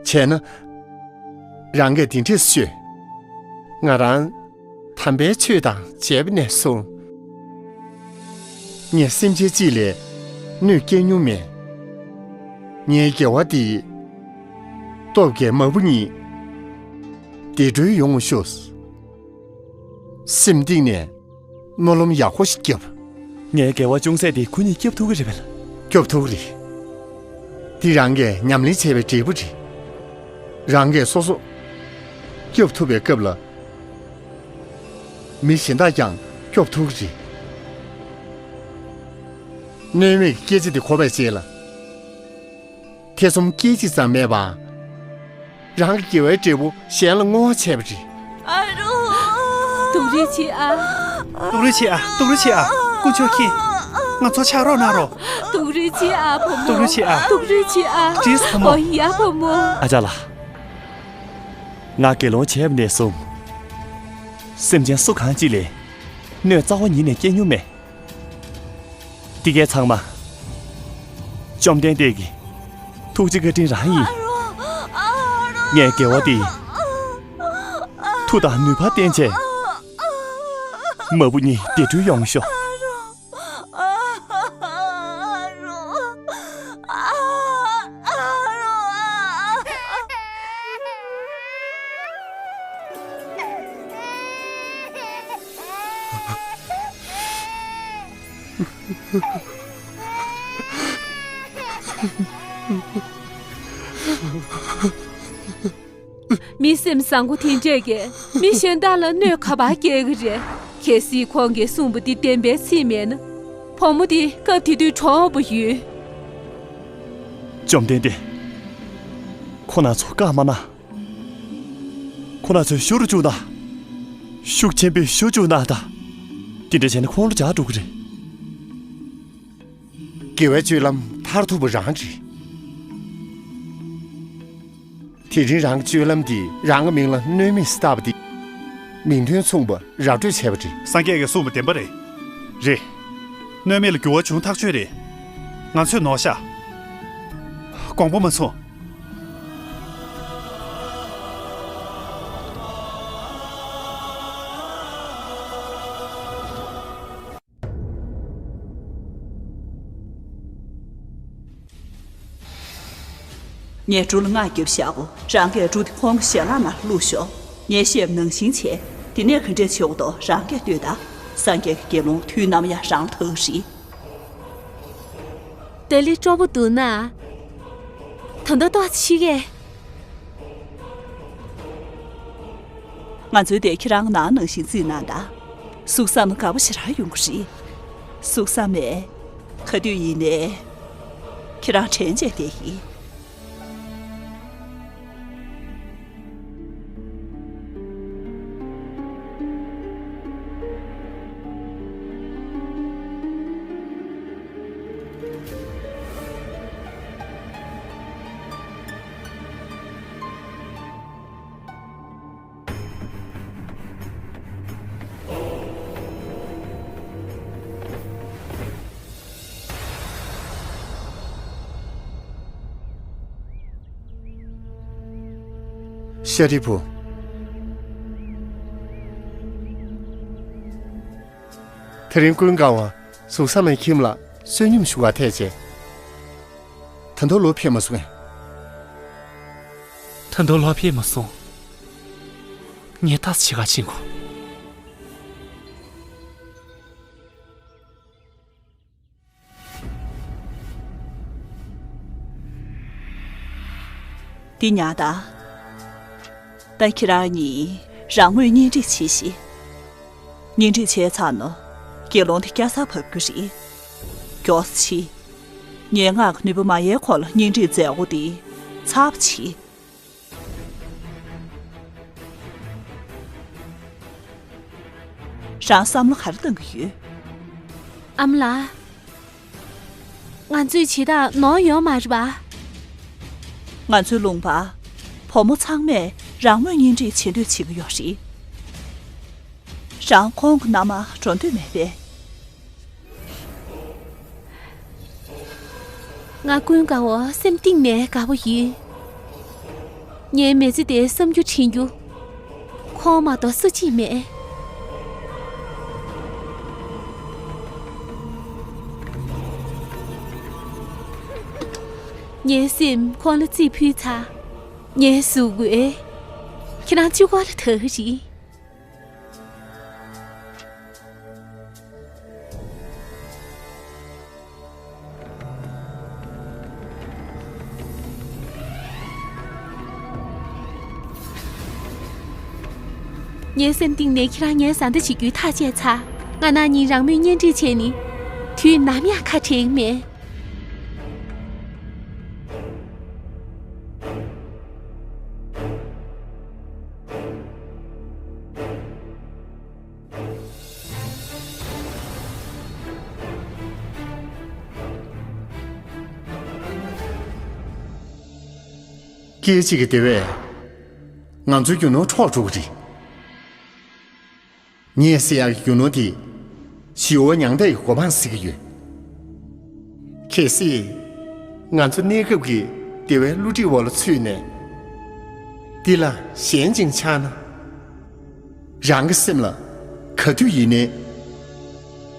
བྱས་ན། རང་གིས་འདི་འདྲས་ཤོད། ང་རང་དམ་པའི་ཆོས་དང་མཇལ་བ་ནས་བཟུང་། ངས་སེམས་ཅན་གཅིག་ལ་གནོད་སྐྱེལ་མྱོང་མེད། ངའི་དགེ་བ་འདིའི་སྟོབས་ཀྱིས་མ་བུ་གཉིས་བདེ་འགྲོའི་ཡོང་བ་ཤོག་སེམས་གཏིང་ནས་སྨོན་ལམ་ཡག་པོ་ཞིག་བརྒྱབ། ངའི་དགེ་བ་ཅུང་ཟད་དེ་ཁོ་གཉིས་སྐྱོབ་ཐུབ་ཀྱི་རེད་པས་ལགས། སྐྱོབ་ཐུབ་ཀྱི་རེད། འདི་རང་གིས་ཉམས་ལེན་བྱས་པའི་འབྲས་བུ་རེད། རང་གིས་སོ་སོ་སྐྱོབ་ཐུབ་པའི་སྐབས་ལ། མི་གཞན་དག་ཀྱང་སྐྱོབ་ཐུབ་ཀྱི་རེད། གནོད་མེད་ཀྱི་སྐད་ཆ་འདི་གོ་བའི་རྗེས་ལ། ཐེ་ཚོམ་སྐད་ཅིག་ཙམ་མེད་པར། རང་གི་དགེ་བའི་འབྲས་བུ་གཞན་ལ་བསྔོ་བ་བྱས་པ་རེད། སྡུག་རུས་བྱེད་ཨ། སྡུག་རུས་བྱེད་ཨ། སྡུག་རུས་བྱེད་ཨ། དཀོན་མཆོག་མཁྱེན། ང་ཚོར་ཕྱག་རོགས་གནང་རོགས། སྡུག་རུས་བྱེད་ཨ་བུ་མོ། སྡུག་རུས་བྱེད་ཨ། སྡུག་རུས་བྱེད་ཨ། ཀྲིས་བུ་མོ། ཨོ་ཡ་བུ་མོ། ཨ་ཅག་ལགས། ང་དགེ་སློང་བྱས་པ་ནས་བཟུང་། སེམས་ཅན་སུ་གང་ཅིག་ལ་གནོད་རྩ་བ་ཉིད་ནས་སྐྱེལ་མྱོང་མེད། འདི་གའི་ཚང་མ་བཅོམ་ལྡན་འདས་ཀྱི་ཐུགས་རྗེ་བཀའ་དྲིན་རང་ཡིན། ངས་དགེ་བ་འདི་མཐུ་དང་ནུས་པ་བསྟན་བྱས། མ་བུ་གཉིས་བདེ་འགྲོའི་ཡོང་ཤོག་མི་སེམས་བཟང་པོ་དེ་འདྲས་ཀྱིས་མི་གཞན་དག་ལ་གནོད་ག་པར་སྐྱེལ་གི་རེད། གལ་སྲིད་ཁོང་གིས་གསུངས་པ་འདི་བདེན་པའི་ཚིག་མེད་ན། བུ་མོ་དེ་སྐབས་དེ་དུས་གྲོངས་པ་ཡོད། བཅོམ་ལྡན་འདས། ཁོང་རྣམ་ཚོར་བཀའ་མ་གནང་། ཁོང་རྣམ་ཚོས་ཞུ་རུ་བཅུག་དང་། ཤུགས་ཆེན་པོས་ཞུ་བཅུག་གནང་དང་། དེ་འདྲ་བྱས་ན་ཁོང་ལ་འཇགས་འགྲོ་གི་རེད། དགེ་བའི་སྤྱོད་ལམ་མཐར་ཐུག་པ་རང་རེད། དེ་རིང་རང་གི་སྤྱོད་ལམ་འདིས་རང་གི་མིང་ལ་གནོད་མེད་ཟེར་བཏགས་པ་འདི། མིང་དོན་མཚུངས་པ་ར་སྤྲོད་བྱས་པ་རེད། སངས་རྒྱས་ཀྱིས་གསུངས་པ་བདེན་པ་རེད། རེད། གནོད་མེད་ལ་འགྱུར་བ་བྱུང་ཐག་ཆོད་རེད། ང་ཚོས་ནོར་ཤག་དགོངས་པ་མ་ཚོམས། ངས་གྲུ་ལ་རྔ་བརྒྱབ་བཞག་གོ། རང་གིས་གྲུ་དེ་ཁོང་གི་ཞལ་ལག་ནང་བླུགས་ཤོག་ངས་བཤད་པ་ནང་བཞིན་བྱས། དེ་ནས་ག་འདྲས་བྱེད་དགོས་དོ་རང་གིས་ལྟོས་དང་། སངས་རྒྱས་ཀྱི་དགེ་སློང་དུས་ནམ་ཡང་རང་ལ་ཐུག་རེད། ལྡི་ལི་སྤྲོ་པོ་འདུག་ན། ད་ལྟ་ཏོག་ཙམ་ཤི་གས། ང་ཚོའི་སྡེ་ཁྱེད་རང་ནང་ནང་བཞིན་བརྩིས་གནང་དང་། གཟུགས་བསམ་དགའ་པོ་ཞེ་དྲག་ཡོང་གི་རེད། གཟུགས་བསམ་མེད། ག་དུས་ཡིན་ནའི། ཁྱེད་རང་དྲན་བྱས་བསྡད་ཡིན། ཤཱ་རིའི་བུ། དེ་རིང་ཀུན་དགའ་བ་གཟུགས་བཟང་མའི་ཁྱིམ་ལ་བསོད་སྙོམས་ཞུ་བར་ཐད་བྱས། ད་དུང་ལོག་ཕེབས་མ་སོང་ངས། ད་དུང་ལོག་ཕེབས་མ་སོང་། ངས་ལྟ་ཙམ་བྱེད་ག་ཕྱིན་གོ། འདི་ཉར་དང་། ད་ཁྱེད་རང་གཉིས་རང་མོས་གཉེན་སྒྲིག་བྱེད་ཤིག། གཉེན་སྒྲིག་བྱས་ཚར་ན། དགེ་སློང་དེ་སྐྱ་སར་བབས་རྒྱུ་རེད། མགྱོགས་སེ་བྱེད། སྙན་ངག་གི་ནུས་པ་མ་ཡལ་གོང་ལ་གཉེན་སྒྲིག་མཛད་སྒོ་དེ་ཚར་བ་བྱེད། རང་བསམ་བློ་ག་རེ་གཏང་གི་ཡོད། ཨ་མ་ལགས། ང་ཚོས་བྱེད་སྟངས་ནོར་ཡོད་མ་རེད་པ། ང་ཚོའི་ལུང་པ། བུ་མོ་ཚང་མས་རང་མོས་གཉེན་སྒྲིག་བྱེད་འདོད་བྱེད་ཀྱི་ཡོད་རེད། རང་ཁོང་གི་མནའ་མར་འགྲོ་འདོད་མེད་པས། ང་ཀུན་དགའ་བོ་སེམས་གཏིང་ནས་དགའ་པོ་ཡིན། ངའི་མི་ཚེ་འདིའི་བསམ་རྒྱུ་དྲན་རྒྱུ། ཁོང་མ་གཏོགས་སུ་གཅིག་མེད། ངའི་སེམས་ཁོང་ལ་རྩིས་ཕུལ་ཚར། ངའི་གཟུགས་པོས་ཁྱེད་རང་གཅིག་པོ་ལ་དགའ་གི་རེད། ངའི་སེམས་གཏིང་ནས་ཁྱེད་རང་ངའི་བཟའ་ཟླ་བྱེད་རྒྱུའི་ཐག་བཅད་ཚར། ང་རང་གཉིས་རང་མོས་གཉེན་སྒྲིག་བྱས་ནས། དུས་ནམ་ཡང་ཁ་བྲལ་གྱི་མེད། སྐད་ཅིག་གི་དེ་བས། ང་ཚོའི་རྒྱུ་ནོར་འཕྲོག་འགྲོ་གི་རེད། ངས་ཟེར་ཡག་གི་རྒྱུ་ནོར་དེ། ཞི་བ་མྱང་འདས་ཀྱི་གོ་འཕང་ཟེར་གྱི་ཡོད། གལ་སྲིད། ང་ཚོ་གནས་སྐབས་ཀྱི་བདེ་བའི་བསླུ་བྲིད་འོག་ལ་ཚུད་ནས། འདི་ལ་ཞེན་ཅིང་ཆགས་ན། རང་གི་སེམས་ལ་ག་དུས་ཡིན་ནའི་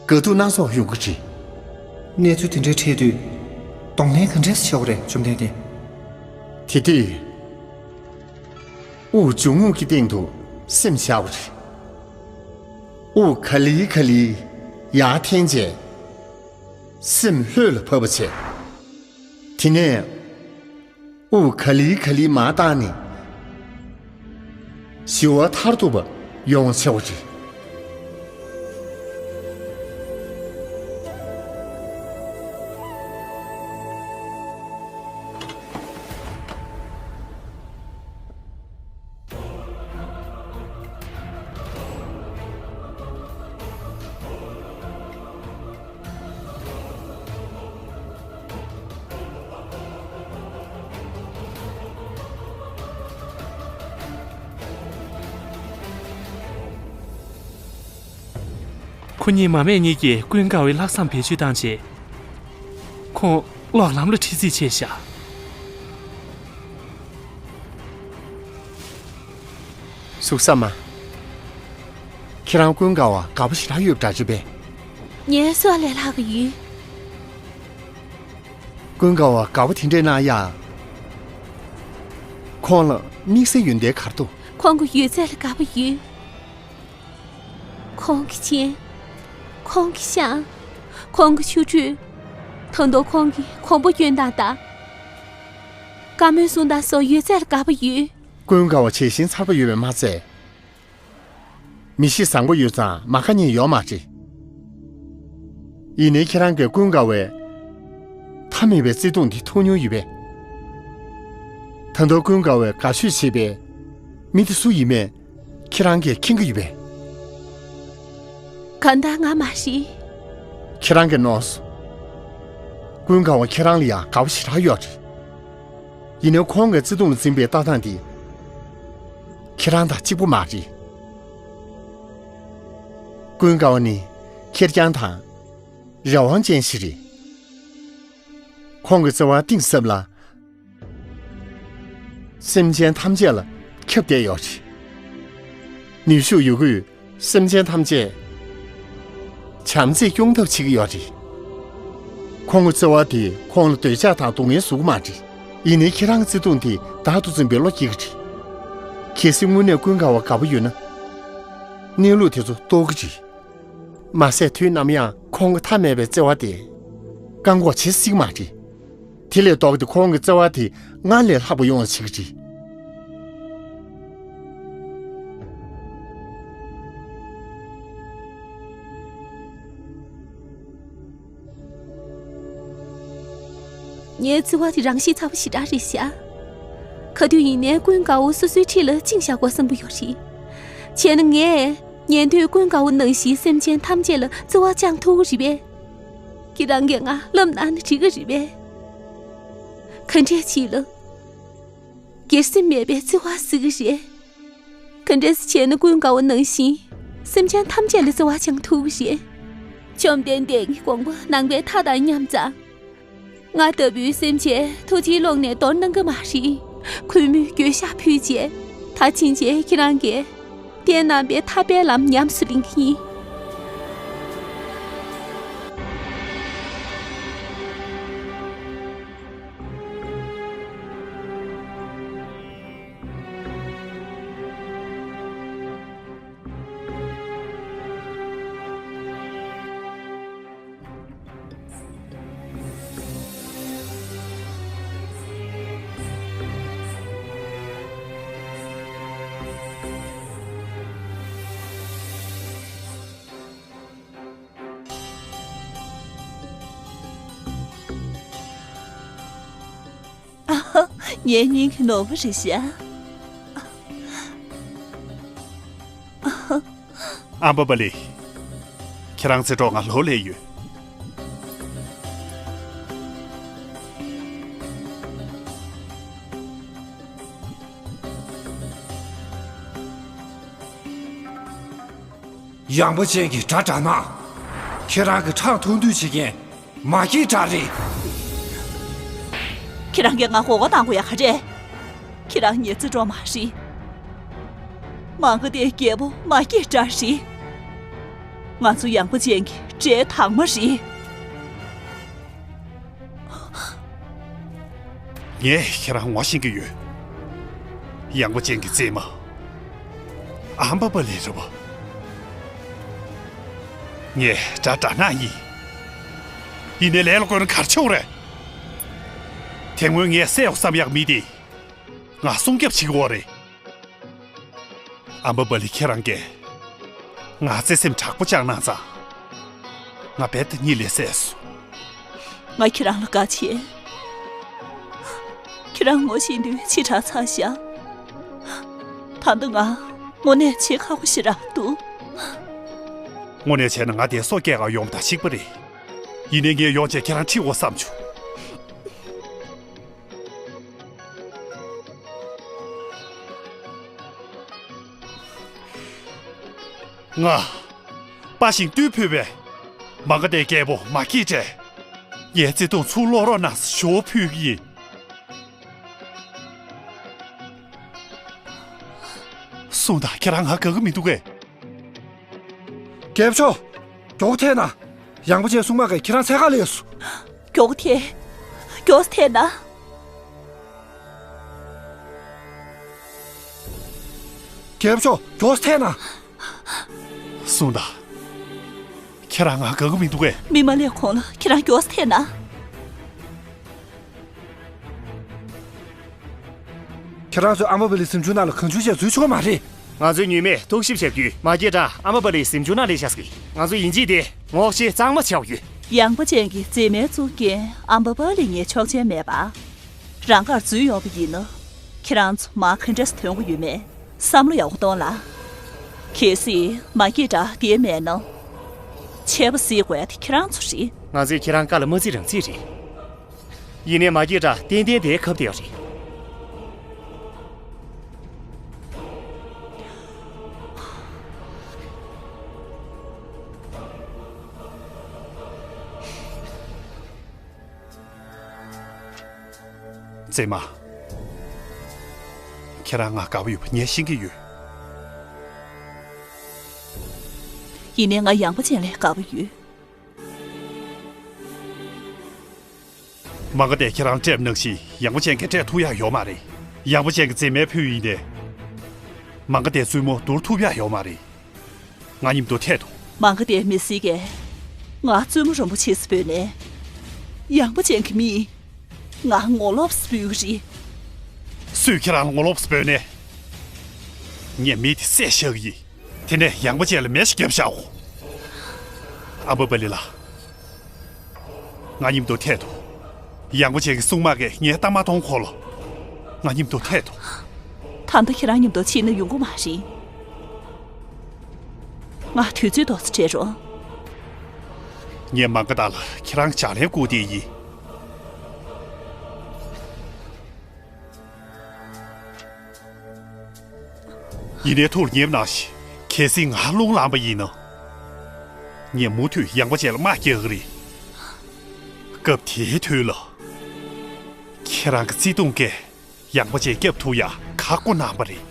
དགའ་སྡུག་སྣ་ཚོགས་ཡོང་གི་རེད། གནས་ཚུལ་དེ་འདྲའི་འཕྲད་དུས་གདོང་ལེན་ག་འདྲས་བྱེད་དགོས་རེད། བཅོམ་ལྡན་འདས། དེ་དུས་དབུགས་འབྱུང་རྔུབ་ཀྱི་སྟེང་དུ་སེམས་བཞག་དགོས་རེད། དབུགས་ག་ལེ་ག་ལེ་ཡར་འཐེན་རྗེས། སེམས་ལྷོད་ལ་བབས་པ་བྱས། དེ་ནས། དབུགས་ག་ལེ་ག་ལེ་མར་བཏང་ནས། ཞི་བ་མཐར་ཐུག་པ་ཡོང་བ་བྱེད་དགོས་རེད། ཁོ་གཉིས་མ་སྨད་གཉིས་ཀྱིས་ཀུན་དགའ་བོའི་ལྷག་བསམ་བེད་སྤྱོད་བཏང་རྗེས། ཁོང་གློག་ལམ་ལ་ཁྲིད་རྩིས་བྱས་བཞག། གཟུགས་བཟང་མ། ཁྱེད་རང་ཀུན་དགའ་བ་དགའ་པོ་ཞེ་དྲག་ཡོད་པ་འདྲ་ཅིག་པས། ངའི་སྲོག་ལས་ལྷག་གི་ཡོད། ཀུན་དགའ་བ་དགའ་པོ་དེ་འདྲས་གནང་ཡག། ཁོང་ལ་དམིགས་བསལ་ཡོན་ཏན་ག་རེ་འདུག། ཁོང་གི་ཡོད་ཚད་ལ་དགའ་པོ་ཡོད། ཁོང་གི་སྤྱན། ཁོང་གི་ཤ། ཁོང་གི་ཆུ་ཁྲུས། ད་དུང་ཁོང་གི་གོང་བུ་གྱོན་སྟངས་དང་། བཀའ་མོལ་གསུང་སྟངས་སོགས་ཡོད་ཚད་ལ་དགའ་པོ་ཡོད། ཀུན་དགའ་བ་བྱད་བཞིན་མཚར་པོ་ཡོད་པས་མ་ཚད། མི་གཤིས་བཟང་པོ་ཡོད་ཙང་མ་ཁ་ཉན་ཡོད་མ་རེད། ཡིན་ནའི་ཁྱེད་རང་གིས་ཀུན་དགའ་བོའི་མཐའ་མེད་པའི་བརྩེ་དུང་འདི་ཐོབ་མྱོང་ཡོད་པས། ད་དུང་ཀུན་དགའ་བོས་དགའ་ཤོས་བྱེད་པའི་མི་དེ་སུ་ཡིན་མིན་ཁྱེད་རང་གིས་མཁྱེན་གྱི་ཡོད་པས། གང་ལྟར་ང་མ་རེད། ཁྱེད་རང་གིས་ནོར་སོང་། ཀུན་དགའ་བོ་ཁྱེད་རང་ལ་ཡང་དགའ་པོ་ཞེ་དྲག་ཡོད་རེད། ཡིན་ནའི་ཁོང་གི་བརྩེ་དུང་ལ་འཛིན་པའི་ལྟ་སྟངས་དེ་ཁྱེད་རང་དང་གཅིག་པ་མ་རེད། ཀུན་དགའ་བོ་ནི་ཁེར་རྐྱང་དང་རང་དབང་ཅན་ཞིག་རེད། ཁོང་གི་བརྩེ་བ་གཏིང་ཟབ་ལ། སེམས་ཅན་ཐམས་ཅད་ལ་ཁྱབ་བསྡད་ཡོད་རེད། ནུས་ཤུགས་ཡོད་རྒུས་སེམས་ཅན་ཐམས་ཅད་བྱམས་བརྩེས་སྐྱོང་ཐབས་བྱེད་ཀྱི་ཡོད་རེད། ཁོང་གི་བརྩེ་བ་དེས་ཁོང་ལ་འདོད་ཆགས་དང་སྡུག་བསྔལ་བཟོ་གི་མ་རེད། ཡིན་ནའི་ཁྱེད་རང་གི་བརྩེ་དུང་དེས་བདག་ཏུ་འཛིན་པའི་བློ་སྐྱེ་གི་རེད། གལ་སྲིད་དངོས་གནས་ཀུན་དགའ་བ་དགའ་པོ་ཡོད་ན། གནས་ལུགས་དེ་ཚོ་རྟོགས་ཀྱི་རེད། མ་ཟད་དུས་ནམ་ཡང་ཁོང་གི་མཐའ་མེད་པའི་བརྩེ་བ་དེ་བཀག་འགོག་བྱེད་སྲིད་ཀྱི་མ་རེད། དེ་ལས་ལྡོག་སྟེ་ཁོང་གི་བརྩེ་བ་དེ་སྔར་ལས་ལྷག་པ་ཡོང་བ་བྱེད་ཀྱི་རེད། ངའི་བརྩེ་བ་དེ་རང་ཤེད་ཚ་པོ་ཞེ་དྲག་རེད་ཤག། ག་དུས་ཡིན་ནའི་ཀུན་དགའ་བོ་སོ་སོའི་འཁྲིས་ལ་བཅིངས་བཞག་དགོས་བསམ་གྱི་ཡོད་རེད། བྱས་ན་ངས་ཉན་དུས་ཀུན་དགའ་བོ་ནང་བཞིན་སེམས་ཅན་ཐམས་ཅད་ལ་བརྩེ་བ་བཅངས་ཐུབ་ཀྱི་རེད་པས། ཁྱེད་རང་གིས་ང་བསླབ་གནང་ན་འགྲིག་གི་རེད་པས། ག་འདྲས་བྱས་ལ། སྒེར་སེམས་མེད་པའི་བརྩེ་བ་ཟེར་གྱི་རེད། ག་འདྲས་བྱས་ན་ཀུན་དགའ་བོ་ནང་བཞིན་སེམས་ཅན་ཐམས་ཅད་ལ་བརྩེ་བ་བཅངས་ཐུབ་ཀྱི་རེད། བཅོམ་ལྡན་འདས་ཀྱི་དགོངས་པ་ནང་པའི་མཐའ་དང་མཉམ་ཙང་། ང་ལྟ་བུའི་སེམས་ཅན་ཐུགས་རྗེའི་ཀློང་ནས་དོར་གནང་གི་མ་རེད། གུས་མོས་འགྱོད་བཤགས་ཕུལ་རྗེས་ད་ཕྱིན་ཆད་ཁྱེད་རང་གིས་བསྟན་གནང་བའི་ཐར་པའི་ལམ་ཉམས་སུ་ལེན་གྱི་ཡིན། ངའི་སྙིང་གི་ནོར་བུ་རེད་ཤག། ཨམ་བྷ་བྷ་ལི། ཁྱེད་རང་བརྩེ་གྲོགས་ང་ལོ་ལས་ཡོད། ཡངས་པ་ཅན་གྱི་དགྲ་དགྲ་ནག། ཁྱེད་རང་གི་ཁྲག་འཐུང་འདོད་བྱེད་མཁན་མ་སྐྱེས་དགྲ་རེད། ཁྱེད་རང་གིས་ང་མགོ་སྐོར་བཏང་དགོས་ཡ་ག་རེ། ཁྱེད་རང་ངའི་བརྩེ་གྲོགས་མ་རེད། མ་ག་དྷའི་རྒྱལ་པོ་མ་སྐྱེས་དགྲ་རེད། ང་ཚོ་ཡངས་པ་ཅན་གྱི་དགྲའི་དྭངས་མ་རེད། ངས་ཁྱེད་རང་ངོ་ཤེས་ཀྱི་ཡོད། ཡངས་པ་ཅན་གྱི་བཙུན་མ། ཨམ་བྷ་བྷ་ལི་རེད་པ། ངས་དགྲ་དགྲ་ནག་ཡིན། ཡིན་ནའི་ལས་ལ་བཀོལ་ན་ག་རེ་བྱེད་དགོས་རེད། དེ་སྔོན་ངས་བསད་ཡོང་བསམ་ཡག་མི་དེ། ང་སྲུང་སྐྱོབ་བྱེད་ཀྱི་ཡོད་རེད། ཨམ་བྷ་བྷ་ལི་ཁྱེད་རང་གིས་ང་བརྩེ་སེམས་དྲག་པོ་བཅངས་གནང་ཙང་། ང་རྦད་དེ་གཉིད་ལས་སད་སོང་། ང་ཁྱེད་རང་ལ་དགའ་བྱས། ཁྱེད་རང་ངོ་ཤེས་དུས་ཕྱི་དྲགས་ཚར་ཤག། ད་ལྟ་ང་དངོས་གནས་བྱེད་ཁག་པོ་ཞེ་དྲག་འདུག། དངོས་གནས་བྱས་ན་ང་དེ་སྲོག་སྐྱེལ་ག་ཡོང་བ་དང་གཅིག་པ་རེད། ཡིན་ནའི་ངས་ཡོང་བྱས་ཁྱེད་རང་ཁྲིད་དགོས་བསམ་བྱུང་། ང་། དཔའ་ཞིང་རྟུལ་ཕོད་པའི་མ་ག་དྷའི་རྒྱལ་པོ་མ་སྐྱེས་དགྲས། ངའི་བརྩེ་དུང་ཚུར་སློག་རོགས་གནང་ཞེས་ཞུ་བ་ཕུལ་གྱི་ཡིན། གསུངས་དང་ཁྱེད་རང་ང་དགའ་གི་མི་འདུག་གས། རྒྱལ་པོ་མཆོག། མགྱོགས་པོ་ཐད་ན། ཡངས་པ་ཅན་སྲུང་མ་གིས་ཁྱེད་རང་འཚོལ་ག་སླེབས་སོང་། མགྱོགས་པོ་ཐད། མགྱོགས་སུ་ཐད་ན། རྒྱལ་པོ་མཆོག། མགྱོགས་སུ་ཐད་ན། གསུངས་དང་། ཁྱེད་རང་ང་དགའ་གི་མི་འདུག་གས། མི་མ་སླེབས་གོང་ལ་ཁྱེད་རང་མགྱོགས་སུ་ཐད་ན། ཁྱེད་རང་ཚོས་ཨམ་བྷ་བྷ་ལིའི་གཟིམ་ཆུང་ནང་ལ་གང་བྱུང་བྱས་འཛུལ་ཆོག་གི་མ་རེད། ང་ཚོས་ཉུལ་མེད་ཐུགས་ཞིབ་བྱ་རྒྱུས་མ་སྐྱེས་དགྲ་ཨམ་བ་པ་ལིའི་གཟིམ་ཆུང་ནང་སླེབས་བཞག་ཟིག་ང་ཚོ་ཡིན་གཅིག་དེ་ངོ་ཤེས་གཙང་མ་བྱའོ་ཡོད། ཡངས་པ་ཅན་གྱི་མཛེས་མའི་གཙུག་རྒྱན་ཨམ་བ་པ་ལི་ངའི་ཆོག་མཆན་མེད་པ། རང་དགར་འཛུལ་ཡོང་བ་ཡིན་ན། ཁྱེད་རང་ཚོ་མ་ག་འདྲས་ཐོན་གྱི་ཡོད་མེད་བསམ་བློ་ཡག་པོ་གཏོང་ལ། གལ་སྲིད་མ་སྐྱེས་དགྲ་དེ་མེད་ན། ཆད་པ་སྲིད་དགོས་ཡ་དེ་ཁྱེད་རང་ཚོ་རེད། ང་ཚོས་ཁྱེད་རང་བཀའ་ལ་མ་བརྩི་རང་བརྩི་རེད། ཡིན་ནའི་མ་སྐྱེས་དགྲ་ཏན་ཏན་དེ་ཁབ་བདེ་བ་རེད། མཛེས་མ། ཁྱེད་རང་ང་དགའ་པོ་ཡོད་པ་ངས་ཤེས་ཀྱི་ཡོད། ཡིན་ནའི་ང་ཡངས་པ་ཅན་ལས་དགའ་པོ་ཡོད། མ་ག་དེ་ཁྱེད་རང་སྤྲད་ནང་བཞིན་ཡངས་པ་ཅན་གྱིས་སྤྲད་ཐུབ་ཡག་ཡོད་མ་རེད། ཡངས་པ་ཅན་གྱི་མཛེས་མའི་ཕུད་ཡིན་ཏེ། མ་ག་དེ་བཙུན་མོ་བསྡུར་ཐུབ་ཡག་ཡོད་མ་རེད། ང་མཉམ་དུ་ཐད་དོ། མ་ག་དེ་མི་སྲིད་ཀས་ང་བཙུན་མོ་རིན་པོ་ཆེ་སུ་འབོད་ནས། ཡངས་པ་ཅན་གྱི་མིས་ང་ངོ་ལོག་སུ་འབོད་ཀྱི་རེད། སུས་ཁྱེད་རང་ལ་ངོ་ལོག་སུ་འབོད་ནས། ངས་མི་དེ་བསད་བཞག་གི་ཡིན། དེ་ནས་ཡངས་པ་ཅན་ལ་མེ་ཞིག་བརྒྱབ་བཞག་གོ། ཨམ་བ་པ་ལི་ལགས། ང་མཉམ་དུ་ཐད་དོ། ཡངས་པ་ཅན་གྱི་སྲུང་དམག་གིས་ངའི་ལྟ་མ་མཐོང་ཁོ་ལ། ང་མཉམ་དུ་ཐད་དོ། ད་ལྟ་ཁྱེད་རང་མཉམ་དུ་ཕྱིན་ན་ཡོང་གི་མ་རེད། ང་དུས་ཚོད་ཏོག་ཙམ་སྤྲད་རོགས། ངས་མ་ག་དེ་ལ་ཁྱེད་རང་ལྗགས་ལན་བསྐུར་བསྡད་ཡིན། ཡིན་ནའི་ཐུགས་ཉེས་གནང་ཞིག་གལ་སྲིད་ང་རླུང་ལངས་པ་ཡིན་ན། ངས་མུ་མཐུད་ཡངས་པ་ཅན་ལ་དམག་རྒྱག་གི་རེད། སྐབས་དེའི་དུས་ལ། ཁྱེད་རང་གི་བརྩེ་དུང་གིས་ཡངས་པ་ཅན་སྐྱོབ་ཐུབ་ཡག་ཁག་པོ་གནང་པ་རེད།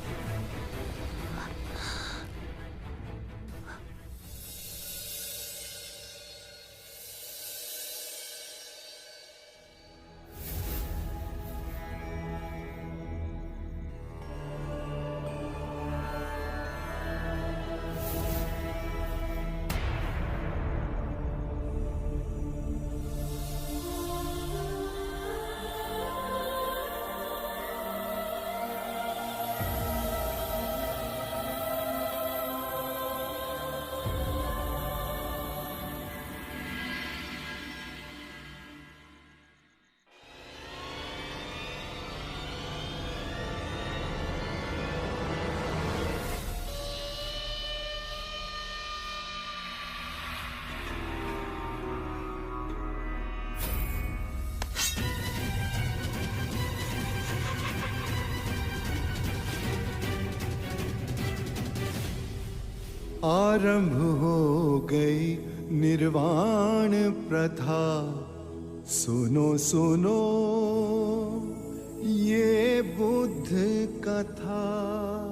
आरंभ हो गई निर्वाण प्रथा। सुनो सुनो ये बुद्ध कथा।